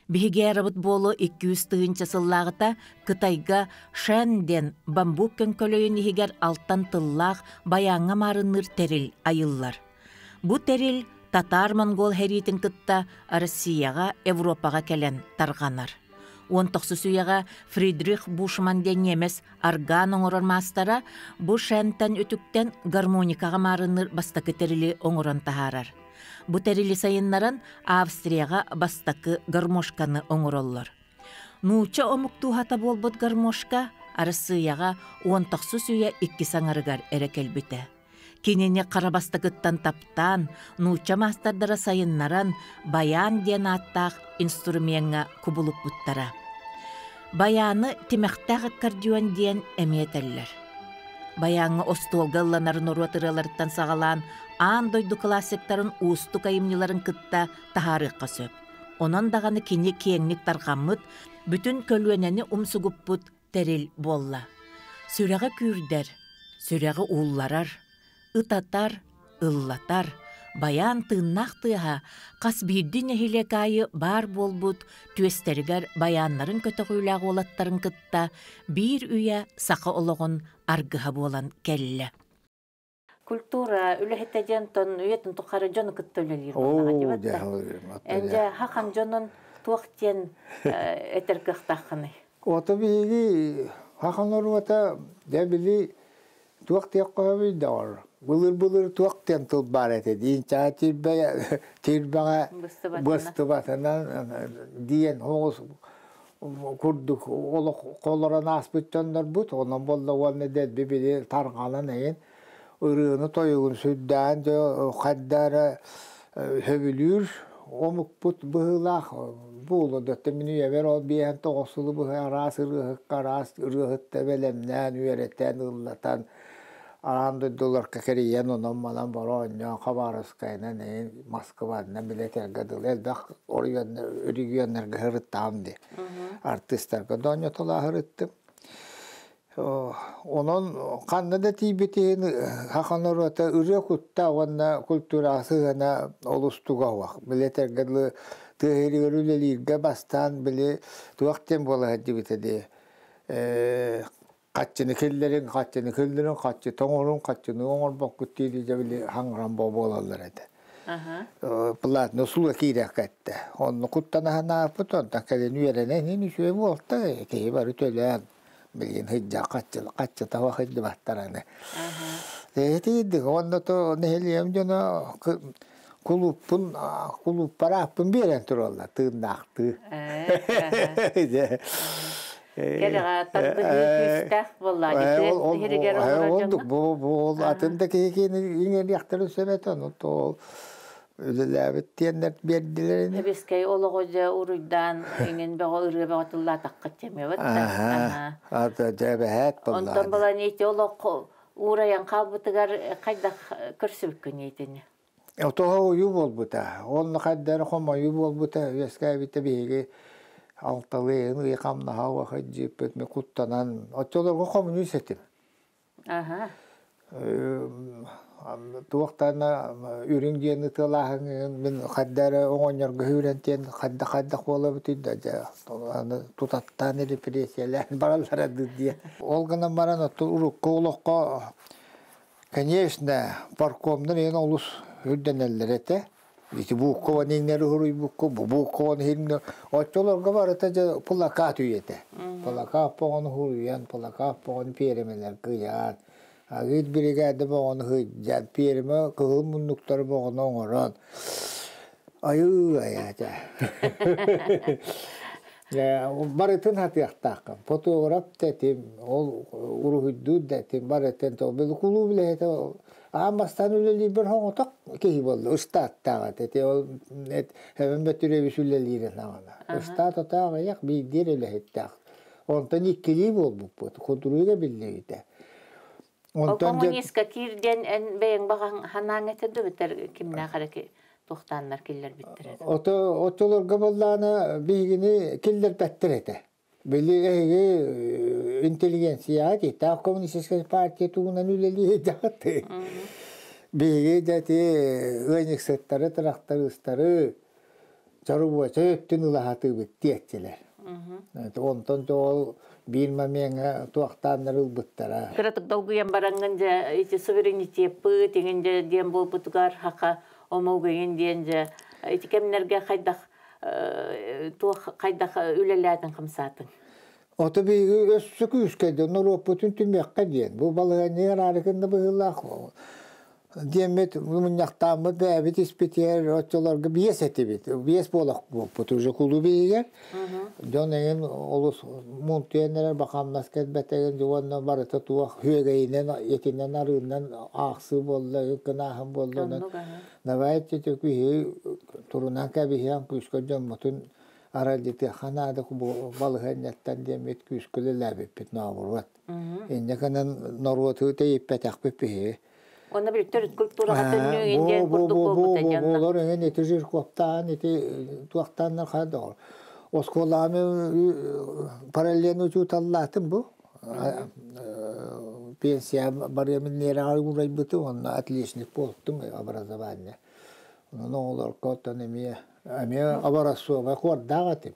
Speaker 1: Биһиги эрабыт буолуо 200 тыһыынча сыллааҕыта Кытайга Шэн диэн бамбук көҥкөлөйүн иһигэр алтан тыллаах байааҥҥа маарынныыр тэрил айыллар. Бу тэрил татаар-монгол сэриитин кытта Россияҕа, Европаҕа кэлэн тарҕанар. Уон тохсус үйэҕэ Фридрих Бушман диэн ньиэмэс Аргаан оҥорор маастара бу шентэн үтүктэн гармоникаҕа маарынныыр бастакы тэрили оҥорон таһаарар. Бу тэрили сайыннаран Австрияҕа бастакы гармошканы оҥороллор. Нуучча омук тууһата буолбут гармошка Арассыыйаҕа уон тохсус үйэ иккис аҥарыгар эрэ кэлбитэ. Кинини хара бастакыттан таптаан, нуучча маастардара сайыннаран, байаан диэн ааттаах инструмеҥҥа кубулуппуттара. Байааны тимэхтээх аккордеон диэн эмиэ этэллэр. Байааҥҥа остуолга ылланар норуот ырыаларыттан саҕалаан аан дойду классиктарын уустук айымньыларын кытта таһаарыахха сөп. Онон даҕаны кини киэҥник тарҕаммыт, бүтүн көлүөнэни умсугуппут тэрил буолла. Сүрэҕи күүрдэр, сүрэҕи уулларар, ытатар, ыллатар, байаан тыыннаах тыаһа хас биирдии нэһилиэк аайы баар буолбут түөстэригэр байааннарын көтөҕүүлээх уолаттарын кытта биир үйэ саха олоҕун аргыһа буолан кэллэ. Культура үлэһитэ диэн тон үйэтин тухары дьону кытта үлэлиир буоллаҕа
Speaker 2: Оо,
Speaker 1: дии
Speaker 2: дьэ,
Speaker 1: да. Эн дьэ хахан дьонун туох диэн этэр кыахтааххыный?
Speaker 2: Ото биһиги хахан оруота дьэ били туох диэх хоһобуй доҕор. Былыр-былыр туох диэн тыл баар этэ диин чаа тирбэҕэ
Speaker 1: Быстыбатына.
Speaker 2: быстыбатынан диэн оҕус курдук олох олорон ааспыт дьоннорбут онон буолла уонна дэлби били тарҕанан эйин ырыаны тойугун сүрдээн дьэ хайда эрэ сөбүлүүр омукпут быһыылаах буолуо да мин үйэбэр ол биэһэн тоҕус сылы быһа араас ырыаһыкка араас ырыаһытта бэлэмнээн үөрэтэн ыллатан араан дойдуларга кэрийэн онон-манан бара оонньоон Хабаровскайынан эйин Москванан билэтэргэ дылы элбэх регионнарга сырыттаҕым дии артыыстарга доонньотолоох сырыттым. Онон ханна да тиийбитин саха норуота ырыа кутта уонна культураҕа сыһыана олус туга Билэтэргэ дылы тыа сиригэр үлэлииргэ бастаан били туох диэн буола сылдьыбыта дии хаччыны киллэриҥ, хаччыны киллэриҥ, хаччы тоҥоруҥ, хаччыны оҥорбоккут дии дьэ били хаҥыран буолаллар этэ. Платно услуга киириэххэ эттэ. Онно куттана санааппыт, онтон кэлин үөрэнэн иһин үчүгэй буолта, киһи бары төлөөн билигин сылдьан хаччы таба сылдьыбаттар аны. Этийдик, онно то нэһилиэм дьоно кулууппун кулууппар ааппын биэрэн тураллар тыыннаахтыы.
Speaker 1: Кэрэҕэ тардыһыы күүстээх буоллаа дии олорор
Speaker 2: Ордук бу бу атын да киһи иҥэриэхтэрин сөп этэ ону то үлэлээбит диэннэр биэрдилэр ини.
Speaker 1: Эбискэй олоҕу дьэ уруйдаан иҥин бөҕө ырыа бөҕө тыллаатахха тиэмэбит да.
Speaker 2: Ата дьэ бэһээт
Speaker 1: Онтон
Speaker 2: боллаа.
Speaker 1: балан ити олох уурайан хаалбытыгар хайдах көрсүбүккүн итини?
Speaker 2: Отоһо уйуу буолбута. Онно хайдары хомойуу буолбута. Үөскээбитэ биһиги алталыы ый хамнаһа уахыдьыыппыт ми куттанан оччолорго хомуньуус этим. Туохтаана үрүҥ диэн ытыалааһыҥҥын мин хайда эрэ оҕонньорго үүрэн тиэн хайда-хайдах буолабытый да дьэ аны тутаттаан репрессиялээн бараллара диэн. Ол гынан баран оттон урукку олоххо конечно паркомнар иһин олус үрдэнэллэр этэ. Ити бууккабан иҥнэри уһуруйбукку, бу бууккабан иһин оччолорго барыта дьэ плакат үйэтэ. Плакат боҕону уһуруйан, плакат боҕону пиэримэлэр кыйаан, агыт биригээдэ боҕону сылдьан, пиэримэ кыһыл муннуктары боҕону оҥорон, айыы айаата. Барытын хатыахтааххын. Фотограф да этим, ол уруһуйдуур да этим, барытын били кулууп үлэһитэ аан бастаан үлэлиирбэр хоҥотох киһи буолла, ыстааттаах этэ. Ити ол Эбэм Бөтүрүөбүс үлэлиирин аҕана. Ыстаат отоо аҕыйах, биирдиир үлэһиттээх. Онтон иккилии буолбуппут, худруга биллибитэ.
Speaker 1: Ол
Speaker 2: Онтон дьэ
Speaker 1: коммунистка киир диэн эн бэйэҥ баҕаҥ ханаан этэ да битэр кимнээх эрэ туохтааннар киллэрбиттэрэ
Speaker 2: ото оччолорго буоллаҕына биһигини киллэрбэттэр этэ. Били эһиги интеллигенцияҕа тиһтээх коммунистическай партия тугунан үлэлии дьаҕыт. Биһиги дьэ ити ыанньыксыттары, тырахтарыыстары чорубуочай өттүн ылаһатыыбыт диэччилэр. Онтон ол биир момеҥҥа туохтааннар ылбыттара.
Speaker 1: Кыратык долгуйан бараҥҥын дьэ ити суверенитеппыт иҥин дьэ диэн буолбутугар хаха омук иҥин диэн дьэ ити кэмнэргэ хайдах туох хайдах үлэлээтиҥ хамсаатыҥ?
Speaker 2: Ото биһиги өссө күүскэ дьон норуоппутун түмүөххэ диэн. Бу балаһыанньа араарыкында быһыылаах диэммит мунньахтааммыт бэйэбит испитигэр оччолорго биэс этибит. Биэс буолах буолпут уже кулууп иһигэр. Дьон эҥин олус муунтуйан эрэр бахамнас кэлбэтэгин уонна барыта туох үөгэйинэн этинэн арыынан аахсыы буолла кынааһын буолла онон давайте киһи турунан кэбиһиэн күүскэ дьоммутун аралдьытыахха наада балаһыанньаттан диэммит күүскэ үлэлээбиппит нообуруот. Инньэ гынан норуоту тэйиппэтэхпит биһиги.
Speaker 1: Онно били төрүт культураҕа төннүү диэн курдук буолбута дьонно.
Speaker 2: Буолар эҥин ити жиркоптаан ити туохтааннар хайдах оскуоланы параллельно учууталлаатым бу пенсия барыамын нерага уурайбытым онно отличник буолтум образование онон оҕолорго оттон эмиэ эмиэ образцовай хуордаах этим.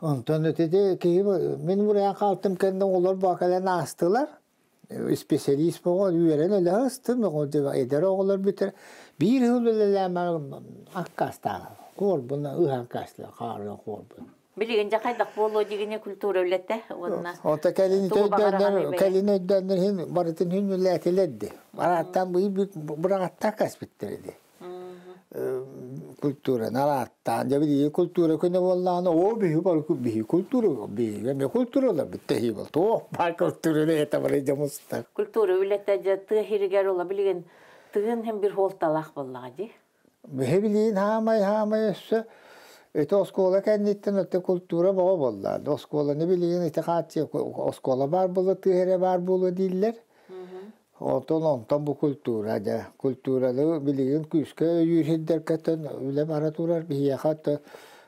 Speaker 2: Онтон ити киһи мин мурайан хаалтым кэннэ оҕолор баа кэлэн аастылар. Специалист боҕо үөрэн өлө ыстым, эдэр оҕолор бүтэр. Биир сыл үлэлээн аккаастаах. Куорбун ыһан каастыла хаарын куорбун.
Speaker 1: Билигин дьэ хайдах буолуо дигини культура үлэтэ уонна
Speaker 2: Ото кэлин өйдөннөр, кэлин өйдөннөр хин барытын хин үлээтилерди. Барааттан быраҕаттаа каспиттэр Культура нарааттаан дьэ билиги культура күнэ буоллаҕына оо биһи бары биһи культура биһиги эмиэ культуралар бүттэһии бол туох баар культураны это бары дьомустар.
Speaker 1: Культура үлэтэ дьэ тыа иһигэр ола билигин тыын һин бир хуолталаах буоллаҕа дии.
Speaker 2: Биһи билигин хаамай хаамай өссө ити оскуола кэнниттэн өттө культура боҕо буолла. Оскуоланы билигин ити хааччы оскуола баар буолла тыа эрэ баар буолуо дииллэр. Онтон онтон бу культура дьэ культураны билигин күүскэ өйүүр сирдэргэ үлэ бара турар биһиэхэ то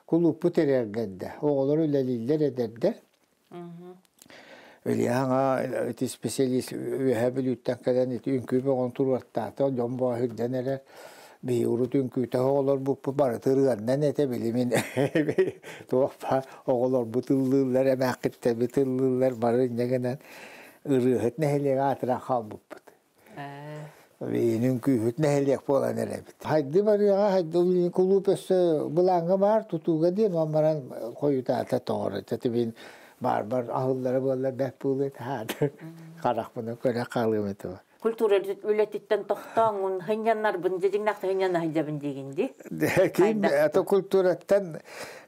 Speaker 2: кулууппут эрэргэннэ оҕолор үлэлииллэр эдэрдэр Ильяҥа ити специалист Үөһээ Бүлүүттэн кэлэн ити үҥкүү бөҕөнү туруортаата дьон боо сылдьан эрэр биһи урут үҥкүүтэ оҕолорбуппут барыта ырыаннан этэ билимин туох баар оҕолорбут ыллыыллар эмээххиттэрбит ыллыыллар бары инньэ гынан ырыаһыт нэһилиэгэ аатыран хаалбыппыт. Биһинин күүһүт нэһилиэк буолан эрэбит. Хайды барыаҕа, хайды кулууп өссө былааҥҥа баар тутууга диэн, он баран хойутаата тоҕор. Тэтибин баар-бар аһыллара буоллар бэрт буолуо этэ. Харахпынан көрө хаалыам этэ.
Speaker 1: Культура үлэтиттэн тохтооҥун хынньаннарбын дьиҥнээх хынньана сылдьабын диигин дии.
Speaker 2: Ким это культураттан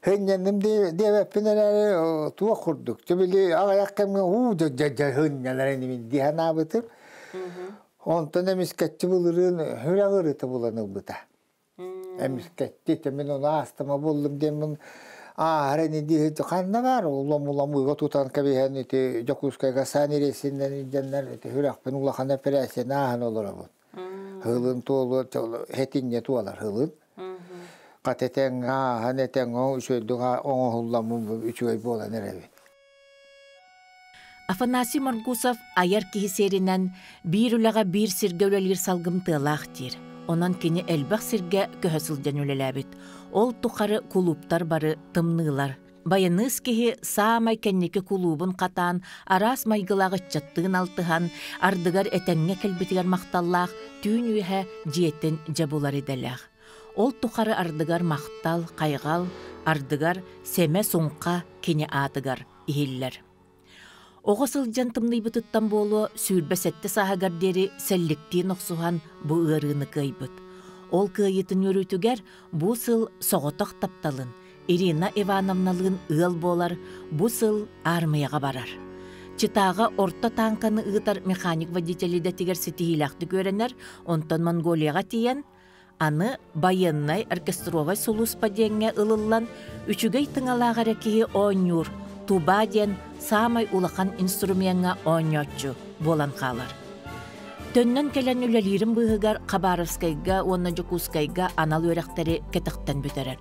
Speaker 2: хынньанным диэбэппин эрээри туох курдук. Били аҕыйах кэмҥэ уу дьэ хынньанар инибин дии санаабытым. Онтон эмискэччи былырыын сүрэх ыарыыта булан ылбыта. Эмискэччи мин ону аастама буллум диэммин ааһар ини дии ханна баар улам улам ыга тутан кэбиһэн ити Дьокуускайга саниресиннэн илдьэннэр ити сүрэхпин улахан эпэрээссийэни ааһан олоробун. Һылын туолуо хэтинньэ туолар һылын. Хат этэҥҥэ ааһан этэҥҥэ үчүгэйдик оҥоһулламмын үчүгэй буолан эрэбин.
Speaker 1: Афанасий Моргусов айар киһи сиэринэн биир үлэҕэ биир сиргэ үлэлиир салгымтыалаах диир. Онон кини элбэх сиргэ көһө сылдьан үлэлээбит. Ол тухары кулууптар бары тымныылар. Байаныыс киһи саамай кэнники кулуубун хатаан, араас майгылаах ыччаттыын алтыһан, ардыгар этэҥҥэ кэлбитигэр махталлаах түүн үөһэ дьиэтин дьэ булар идэлээх. Ол тухары ардыгар махтал, хайҕал, ардыгар сэмэ-суҥха кини аатыгар иһиллэр. Оҕо сылдьан тымныйбытыттан буолуо 27 сааһыгар диэри сэлликтиин охсуһан бу ыарыыны кыайбыт. Ол кыайыытын үөрүүтүгэр бу сыл соҕотох тапталын Ирина Ивановналыын ыал буолар, бу сыл аармыйаҕа барар. Читаҕа орто тааҥканы ыытар механик-водитель идэтигэр ситиһиилээхтик үөрэнэр, онтон Монголияҕа тиийэн Аны байыаннай оркестровай сулууспа диэҥҥэ ылыллан, үчүгэй тыҥалаах эрэ киһи оонньуур туба диэн саамай улахан инструмеҥҥа оонньооччу буолан хаалар. Төннөн кэлэн үлэлиирин быыһыгар Хабаровскайга уонна Дьокуускайга анал үөрэхтэри кэтэхтэн бүтэрэр.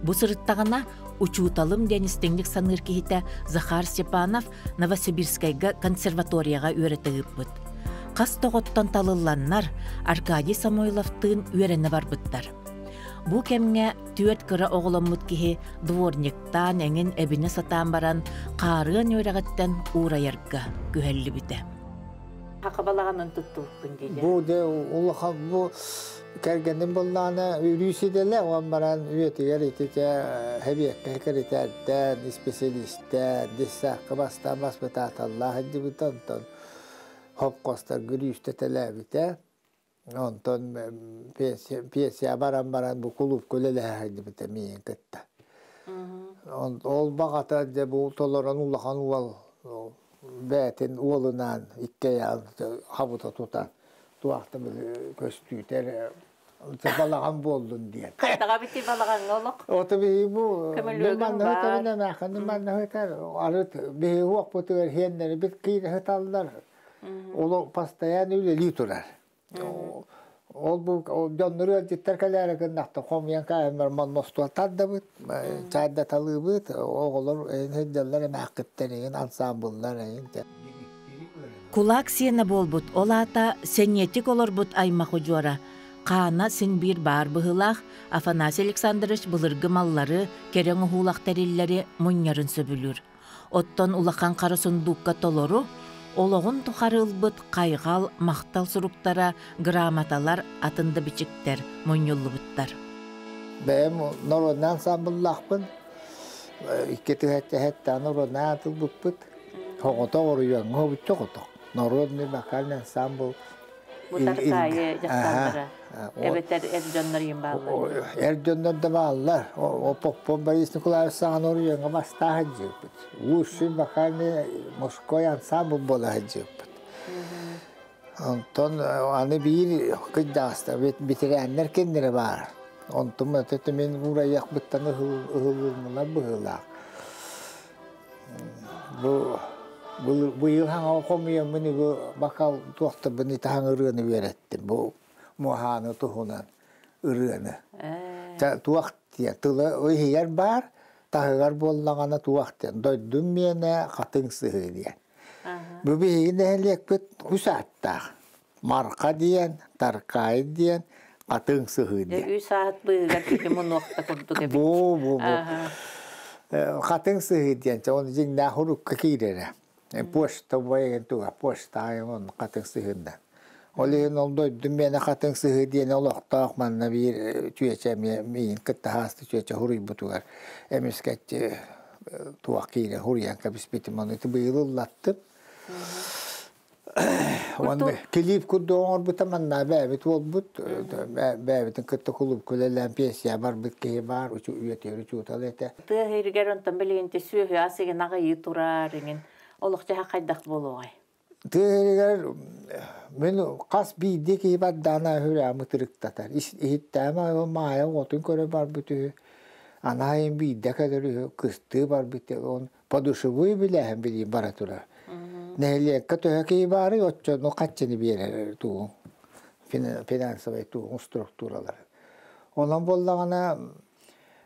Speaker 1: Бу сырыттаҕына учууталым диэн истиҥник саныыр киһитэ Захар Степанов Новосибирскайга консерваторияҕа үөрэтэ ыыппыт. Хас тоҕоттон талылланнар Аркадий Самойловтыын үөрэнэ барбыттар. Бу кэмҥэ түөрт кыра оҕоломмут киһи дворниктаан эҥин эбинэ сатаан баран хаарыан үөрэҕиттэн уурайарга күһэллибитэ. Хака балаҕанын туттубуккун дииллэр.
Speaker 2: Бу дьэ улахан бу кэргэним буоллаҕына үрүү сидэлэ уон баран үйэтигэр ити чэ хэбиэккэ кэритэрдэн исписэлиистэр десакка бастаан баспытааталлаах сылдьыбыта онтон хопкостарга рүүстэтэлээбитэ онтон пенсия баран баран бу кулуупка үлэлэһэ сылдьыбыта миигин кытта ол баҕата дьэ бу толорон улахан уол бэйэтин уолунаан икки айаҕын хабыта тутан туохта көстүүтэ эрэ балаҕан буоллун диэн.
Speaker 1: Хайдаҕа бити балаҕаҥҥа олох?
Speaker 2: Ото биһи бу манна ытарын эмээххин манна ытар арыт биһи уохпутугар хиэннэри бит киирэ сыталлар. Оло постоянно үлэлии турар. Ол бу дьоннору ыалдьыттар кэлээри гыннахта хомуйан каайаннар манна остуол тардабыт, чаайдаталыыбыт, оҕолор эйин сылдьаллар эмээххиттэн эйин ансаамбыллар эйин
Speaker 1: Кулак сиэнэ буолбут, ол аата сэниэтик олорбут аймах удьуора. Хаана син биир баар быһыылаах Афанасий Александрович былыргы маллары, кэрэ оҥоһуулах тэриллэри мунньарын сөбүлүүр. Оттон улахан хара сундуукка толору Олоҕун тухары ылбыт хайҕал, махтал суруктара, грамоталар, атын да бичиктэр мунньуллубуттар.
Speaker 2: Бэйэм народнай ансамбллаахпын. Икки түһэттэһэттээн народнай атылбыппыт. Оҕото оруйуоҥҥа обучча оҕото. Народный вокальный ансамбл.
Speaker 3: Бу Таркаайы дьахталлара эбэтэр эр дьоннор иин бааллар.
Speaker 2: Эр дьоннор да бааллар. Поппон Борис Николаевич саҕана оруйуоҥҥа бастаах сылдьыбыт. Лучший вокальный мужской ансамбль буола сылдьыбыт. Онтон аны биир кыйдааста бэтэрээннэр кинилэрэ баар. Онтум это мин уурайыахпыттан ыһыллыннылар быһыылаах. Бу быйыл хаҥа хомуйаммын бу бакал туохтарбын итаһаҥ ырыаны үөрэттим. Бу муоһааны туһунан ырыаны. Туох диэн тыла иһигэр баар, таһыгар буоллаҕына туох диэн дойдум миэнэ хатыҥ сыһыы диэн. Бу биһиги нэһилиэкпит үс ааттаах. Марха диэн, Таркаай диэн, Хатыҥ сыһыы диэн.
Speaker 3: Үс аат быыһыгар киһи мунуохта курдук эбит.
Speaker 2: Бу, бу, бу. Хатыҥ сыһыы диэн, ол дьиҥнээх урукка киирэрэ. Почта бойын туга, почта он хатыҥ сыһыындан. Ол иһин ол дойдум миэнэ хатыҥ сыһыы диэн олохтоох манна биир чүөчэ миин кытта хаасты чүөчэ хуруйбутугар эмискэччи туох киирэ хуруйан кэбиспитим ону быйыл ыллаттым. Уонна килиип курдук оҥорбута манна бэйэбит уолбут бэйэбитин кытта кулуупка үлэлээн пенсия барбыт киһи баар үйэтигэр учуутал этэ.
Speaker 3: Тыа иһигэр онтон билигин сүөһү ас игин аҕыйыы турар иҥин олох-дьаһах хайдах буолуоҕай?
Speaker 2: Тыа иһигэр мин хас биирдии киһи бардаана үһүрээм ытырыктатар. Иһиттээмэ маайа оҕотун көрө барбыт үһү. Анаайын биирдэ кэлэр үһү, кыстыы барбыт он подушевой билээһин билии бара турар. Нэһилиэккэ төһө киһи баарый, оччону хаччыны биэрэр тугуҥ финансовай тугуҥ структуралары. Онон буоллаҕына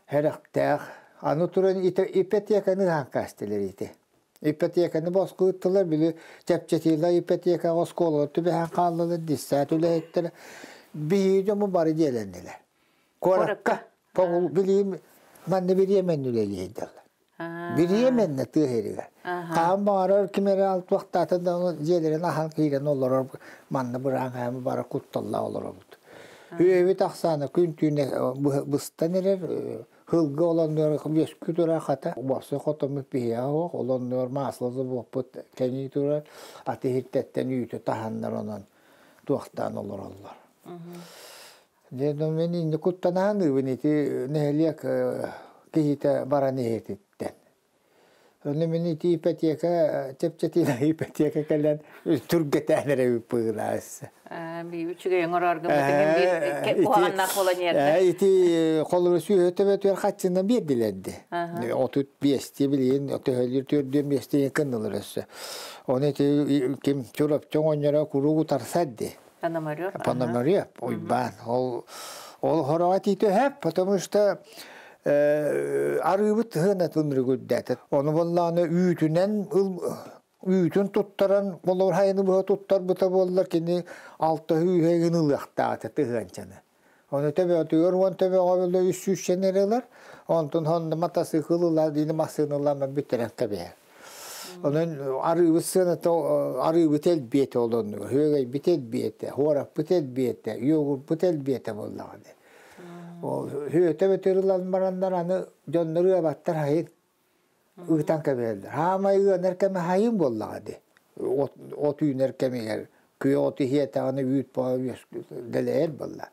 Speaker 2: хэрэхтээх аны туран ипотеканы ыһан каастилэр ити. Ипотеканы босхо ыыттылар, били чэпчэтиилэр ипотекаҕа оскуолалар түбэһэн хааллылар, диссаат үлэһиттэрэ биһиги дьомму бары дьиэлэннилэр. Куоракка билиим манна бириэмэн үлэлиэйдэллэр. Бириэмэннэ тыа сиригэр. Хаһан баҕарар ким эрэ алтуохтаата да дьиэлэрин аһан киирэн олорор манна быраан бары кутталлаах олоробут. Үөбүт ахсаана күн-түүн быстан эрэр Һылгы олоннор үөскүү турар хата уопсай хотоммут биһиэхэ суох, олоннор масло буоппут кэҥии турар, аты иһиттэттэн үүтү таһаннар онон туохтаан олороллор. Дьэ, мин инни куттанаһаныыбын ити нэһилиэк киһитэ баран иһититтэн. Онно мин ити ипотека чэпчэтиилээх ипотека кэлэн түргэтээн эрэ ыппыылаас.
Speaker 3: Үчүгэй оҥорорго биир куһаҕаннаах буолан иһэрдэ.
Speaker 2: Ити холобур сүүһө төбөтүгэр хаччынан биэрдилэрди. 35-ти билигин төһөлүүр төрдүөн биэстии кыннылар өссө. Оны ити ким Чурапчы оҥонньоро куруук утарсар ди.
Speaker 3: Пономарев.
Speaker 2: Пономарев Уйбаан. Ол ол хороҕо тиитөһөп, потому что арыыбыт тыһыанатын үргүрдээтэ. Ону буоллаҕына үүтүнэн үүтүн туттаран болор хайыны быһа туттарбыта буоллар кини алта үүһэгин ылыахтаата тыһыанчаны. Ону төбөтүгэр уон төбөҕө бөлө үс сүүсчэн эрэ ылар. Онтон хонно матасыыкыл ылар диини массыыналаама бүтэрэн кэбиһэр. Онон арыыбыт сыаната арыыбыт элбиэтэ олоннуга, үөгэйбит элбиэтэ, хуораппыт элбиэтэ, йогурпут элбиэтэ буоллаҕына. Ол үөтэ бөтөр ылан бараннар аны дьоннор ыабаттар хайын ыытан кэбиһэллэр. Хаамай ыанар кэмэ хайын буоллаҕа дии. От, от үүнэр кэмигэр күөх от иһиэтэҕинэ үүт баҕа дэлэйэр буолла.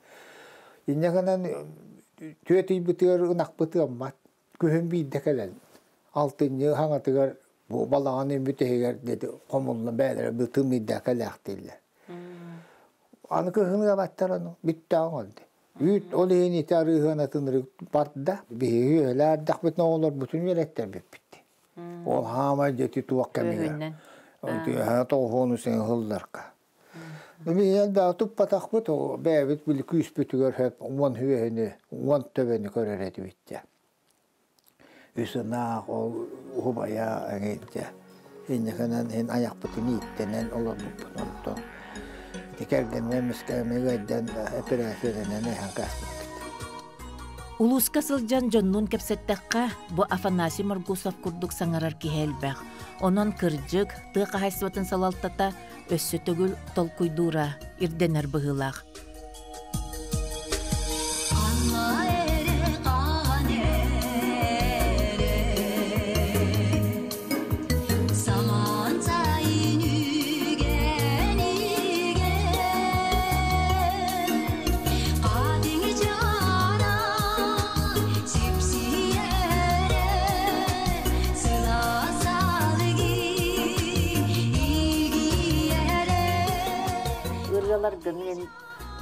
Speaker 2: Инньэ гынан түөт ыйбытыгар ынахпыт ыаммат. Күһүн биирдэ кэлэн алтынньы хаҥатыгар бу балаҕан бүтэһигэр диэти хомулла бээлэрэ бытымыйда кэлээхтииллэр. Аны кыһын ыабаттар ону бүттэҕиҥ ол дии. Үүт ол иһин ити арыыһыанатын барда. Биһиги үөлээрдэхпитинэ оҕолорбутун үөрэттэрбиппит. Ол хаамай дьэти туох кэмигэр. Тоҕуһуону син ыһылларга. Биһиги элбэҕи туппатахпыт, бэйэбит били күүспүтүгэр сөп уон үөһүнү, уон төбөнү көрөр этибит дьэ. Үс ынаах ол уһубайа эҥин дьэ. Инникинэн иһин айахпытын ииттэнэн олорбуппут онтон ити кэргэнинэн эмискэ ыайдан эпэрээссийэлэнэн эһэн кээспиппит.
Speaker 1: Улууска сылдьан дьоннуун кэпсэттэххэ, бу Афанасий Моргусов курдук саҥарар киһи элбэх. Онон кырдьык, тыа хаһаайыстыбатын салалтата өссө төгүл толкуйдуура ирдэнэр быһыылаах.
Speaker 3: Ырыаларгын мен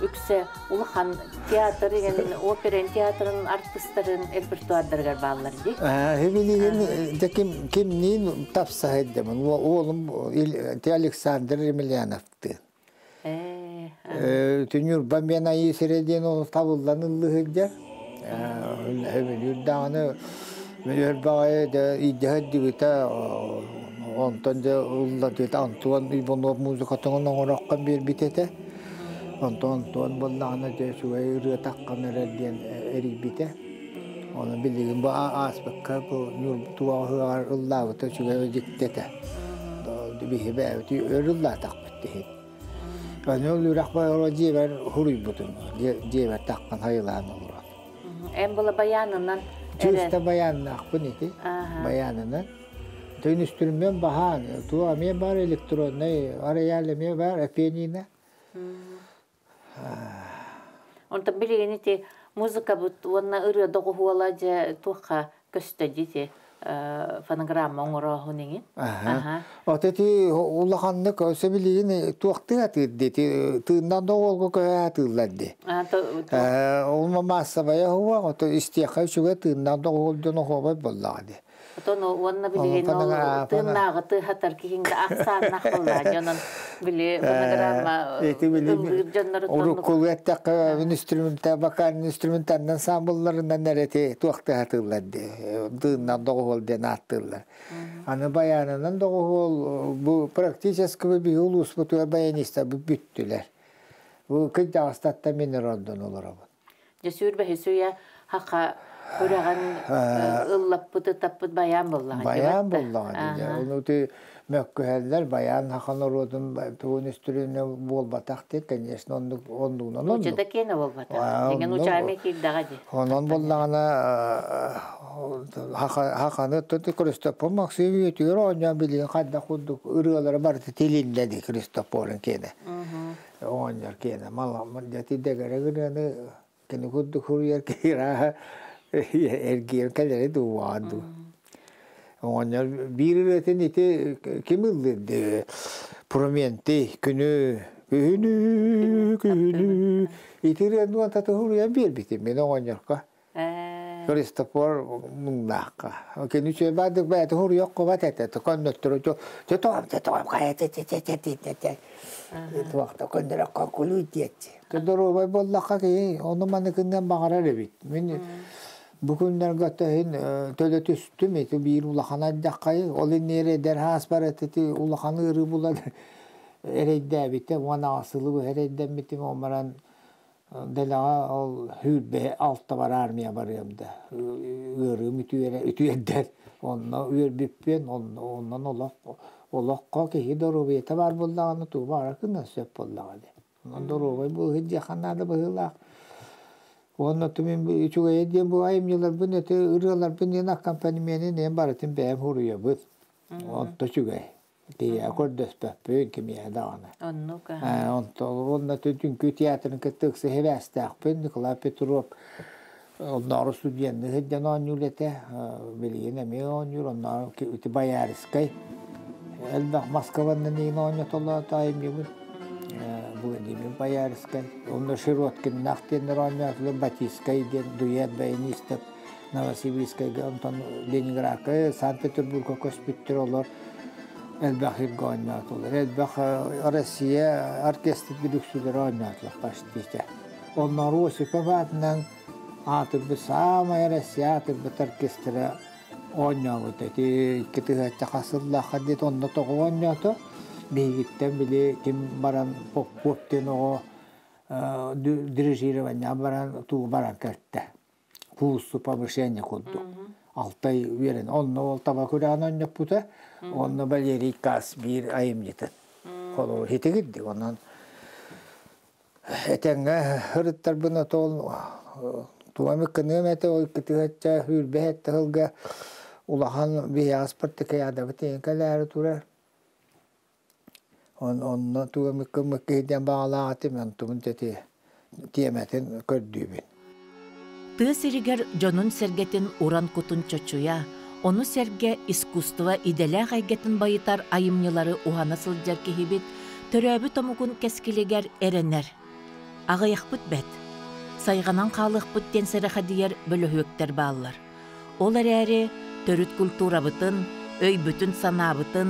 Speaker 3: үксэ улахан театр деген оперен театрын артыстарын репертуардарыгар бааллар дии.
Speaker 2: Билигин дьэ ким кимниин тапсаһайдамын уолум Александр Емельяновтыын. Түнүрба мен айыы сирэ диэн ол табыллан ыллыһыдьа. Өбүлүүр даҕаны өр баҕайы иддьэһэрдибитэ онтон дьэ ыллардыбыта Антон Иванов музыкатын оҥороххо биэрбит этэ. Онтон Антон буоллаҕына дьэ үчүгэй ырыа таххан эрэр диэн эрийбитэ. Ону билигин бу ааспыкка бу туоҕа ыллаабыта үчүгэй дьикти этэ. Биһи бэйэбит өр ыллаатахпыт иһин. Аны ол үрэх байоро дьиэбэр хуруйбутум. Дьиэбэр таххан хайылаан олорон.
Speaker 3: Эн була баянынан
Speaker 2: Чыыста баяннаахпын ити. Баянынан. Тön үстүрүмэн баһаан, туа эмиэ бар электронный, рояль эмиэ бар, пианино.
Speaker 3: Онтон билигин ити музыкабыт уонна ырыа доҕуһуола дьэ туохха көстө дии фонограмма оҥорооһун иҥин.
Speaker 2: От ити улаханнык өссө билигин туохтыы атыыр дии тыыннан доҕуолга көһө атыыллар дии. Ол маассабайа хуа ото истиэххэ үчүгэй тыыннан доҕуол дьон оһуобай буоллаҕа дии.
Speaker 3: Отон уонна билигин ол тыыннааҕы тыаһатар киһиҥ да ахсааннах буоллаа дьонон били фонограмма ыллыыр дьонноруттан
Speaker 2: Уруккулу эттэххэ инструмента вокальный инструментаннан ансамблларынан эрэти туох тыаһатыыллар дии тыыннан доҕуһуол диэн ааттыыллар. Аны баянынан доҕуһуол бу практически биһи улууспутугар баянистар бүттүлэр. Бу кырдьаҕастаттан мин ордон олоробун.
Speaker 3: Дьэ сүүрбэһис үйэ хаха үрэҕин ыллаппыт ытаппыт байаан буоллаҕа
Speaker 2: Байаан буоллаҕа дии. Ону ти мөккүһэллэр байаан хаха норуотун тугун үстүрүнэ буолбатах дии, конечно, оннук оннугунан оннук.
Speaker 3: Нууччата киэнэ буолбатах. Деген учаами киирдэҕэ дии.
Speaker 2: Онон буоллаҕына хаханы Христофор Максим үйэтигэр оонньоон билигин хайдах курдук ырыалара барыта тилиннэ дии Христофорун киэнэ. Оҕонньор киэнэ маламмын дьэ дэгэрэ гыныаны кини курдук суруйар киһи эргийэн кэлэри дуу дуу. Оҕонньор биир ырыатын ити ким ыллыыр Променти күнү күһүнү күһүнү ити ырыаны уонта туһуруйан биэрбитим мин оҕонньорго. Христофор муҥнаахха. Кини үчүгэй баардык бэйэтэ хуруйах кубат этэ. Коннөттөрө тотоом тотоом хайа те те те те те те туохта көннөрөккө кулуй диэччи. Доруобай буоллахха киһи ону маны кынныан баҕарар эбит. Мин бу күннэргэ төһүн төлө түстүм ити биир улахан ардаххай ол инниэр эдэр хаас бар этити улахан ыарыы булан эрэйдээбитэ уон аҕасылы быһа эрэйдэммитим омаран Дэлэҕэ ол сүүрбэ алтабар армия барыам да ыарыым үтүөрэ үтүөрдэр онно үөрбүппүн онон олох олоххо киһи доруобуйата баар буоллаҕына тугу баҕарар гыныан сөп буоллаҕа дии. Онон доруобай буолуһу диэххэ наада быһыылаах. Уонна мин үчүгэйэ диэн бу айымньыларбын ити ырыаларбын диэн аккомпанеменын диэн барытын бэйэм суруйабын. Онто үчүгэй. Киһиэхэ көрдөспөппүн кимиэхэ даҕаны.
Speaker 3: Оннук
Speaker 2: Онто уонна Түҥкүү театрын кытта ыкса сибээстээхпин. Николай Петров оннооҕу студенныы сылдьан оонньуур этэ. Билигин эмиэ оонньуур. Оннооҕу ити Боярскай элбэх Москванан иин оонньотолоото айымньыбын. Владимир Боярскай. Онно Широткиннаах диэннэр оонньоотулар Батискай диэн дуэт баянистов Новосибирскайга, онтон Ленинградка, Санкт-Петербурга көспүттэр олор элбэх сиргэ оонньоотулар. Элбэх Россия оркестр үксүлэрэ оонньоотулар почти. Оннооru Осипов аатынан аатырбыт саамай Россия аатырбыт оркестра оонньообут. Ити икки тыһыынча хас сыллаахха диэт онно тоҕо оонньоото. Биһигиттэн били ким баран Попов диэн оҕо дирижирование баран туу баран кэлтэ. Курсу повышение курдук. Алтай үөрэн. Онно ол таба күрэҕин онньоппута. Онно Валерий Кас биир айымньытын. Холобур хитигирди. Онон этэҥҥэ ырыттарбын отол тугами кыныам этэ ол кытыһачча үүрбэһэт тыһылга улахан биһиэхэ спартакиадабыт кэлээри турар. Онно тугу эмит гыммыкка диэн баҕалаах этим, онтубун ити тиэмэтин көрдүүбүн.
Speaker 1: Тыа сиригэр дьонун-сэргэтин уран кутун чочуйа, ону сэргэ искусство идэлээх эйгэтин байытар айымньылары уһана сылдьар киһибит төрөөбүт омугун кэскилигэр эрэнэр. Аҕыйахпыт бэт. Сайҕанан хаалыахпыт диэн сэрэхэдийэр бөлөһүөктэр бааллар. Ол эрээри төрүт культурабытын, өйбүтүн-санаабытын,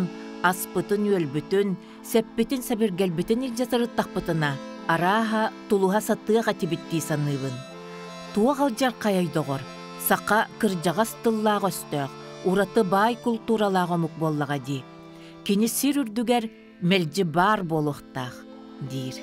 Speaker 1: аспытын-үөлбүтүн, сэппитин-сэбиргэлбитин илдьэ сырыттахпытына, арааһа, тулуһа сатыах этибит дии саныыбын. Туох алдьархайай доҕор, саха кырдьаҕас тыллаах-өстөөх, ураты баай култууралаах омук буоллаҕа дии. Кини сир үрдүгэр мэлдьи баар буолуохтаах, диир.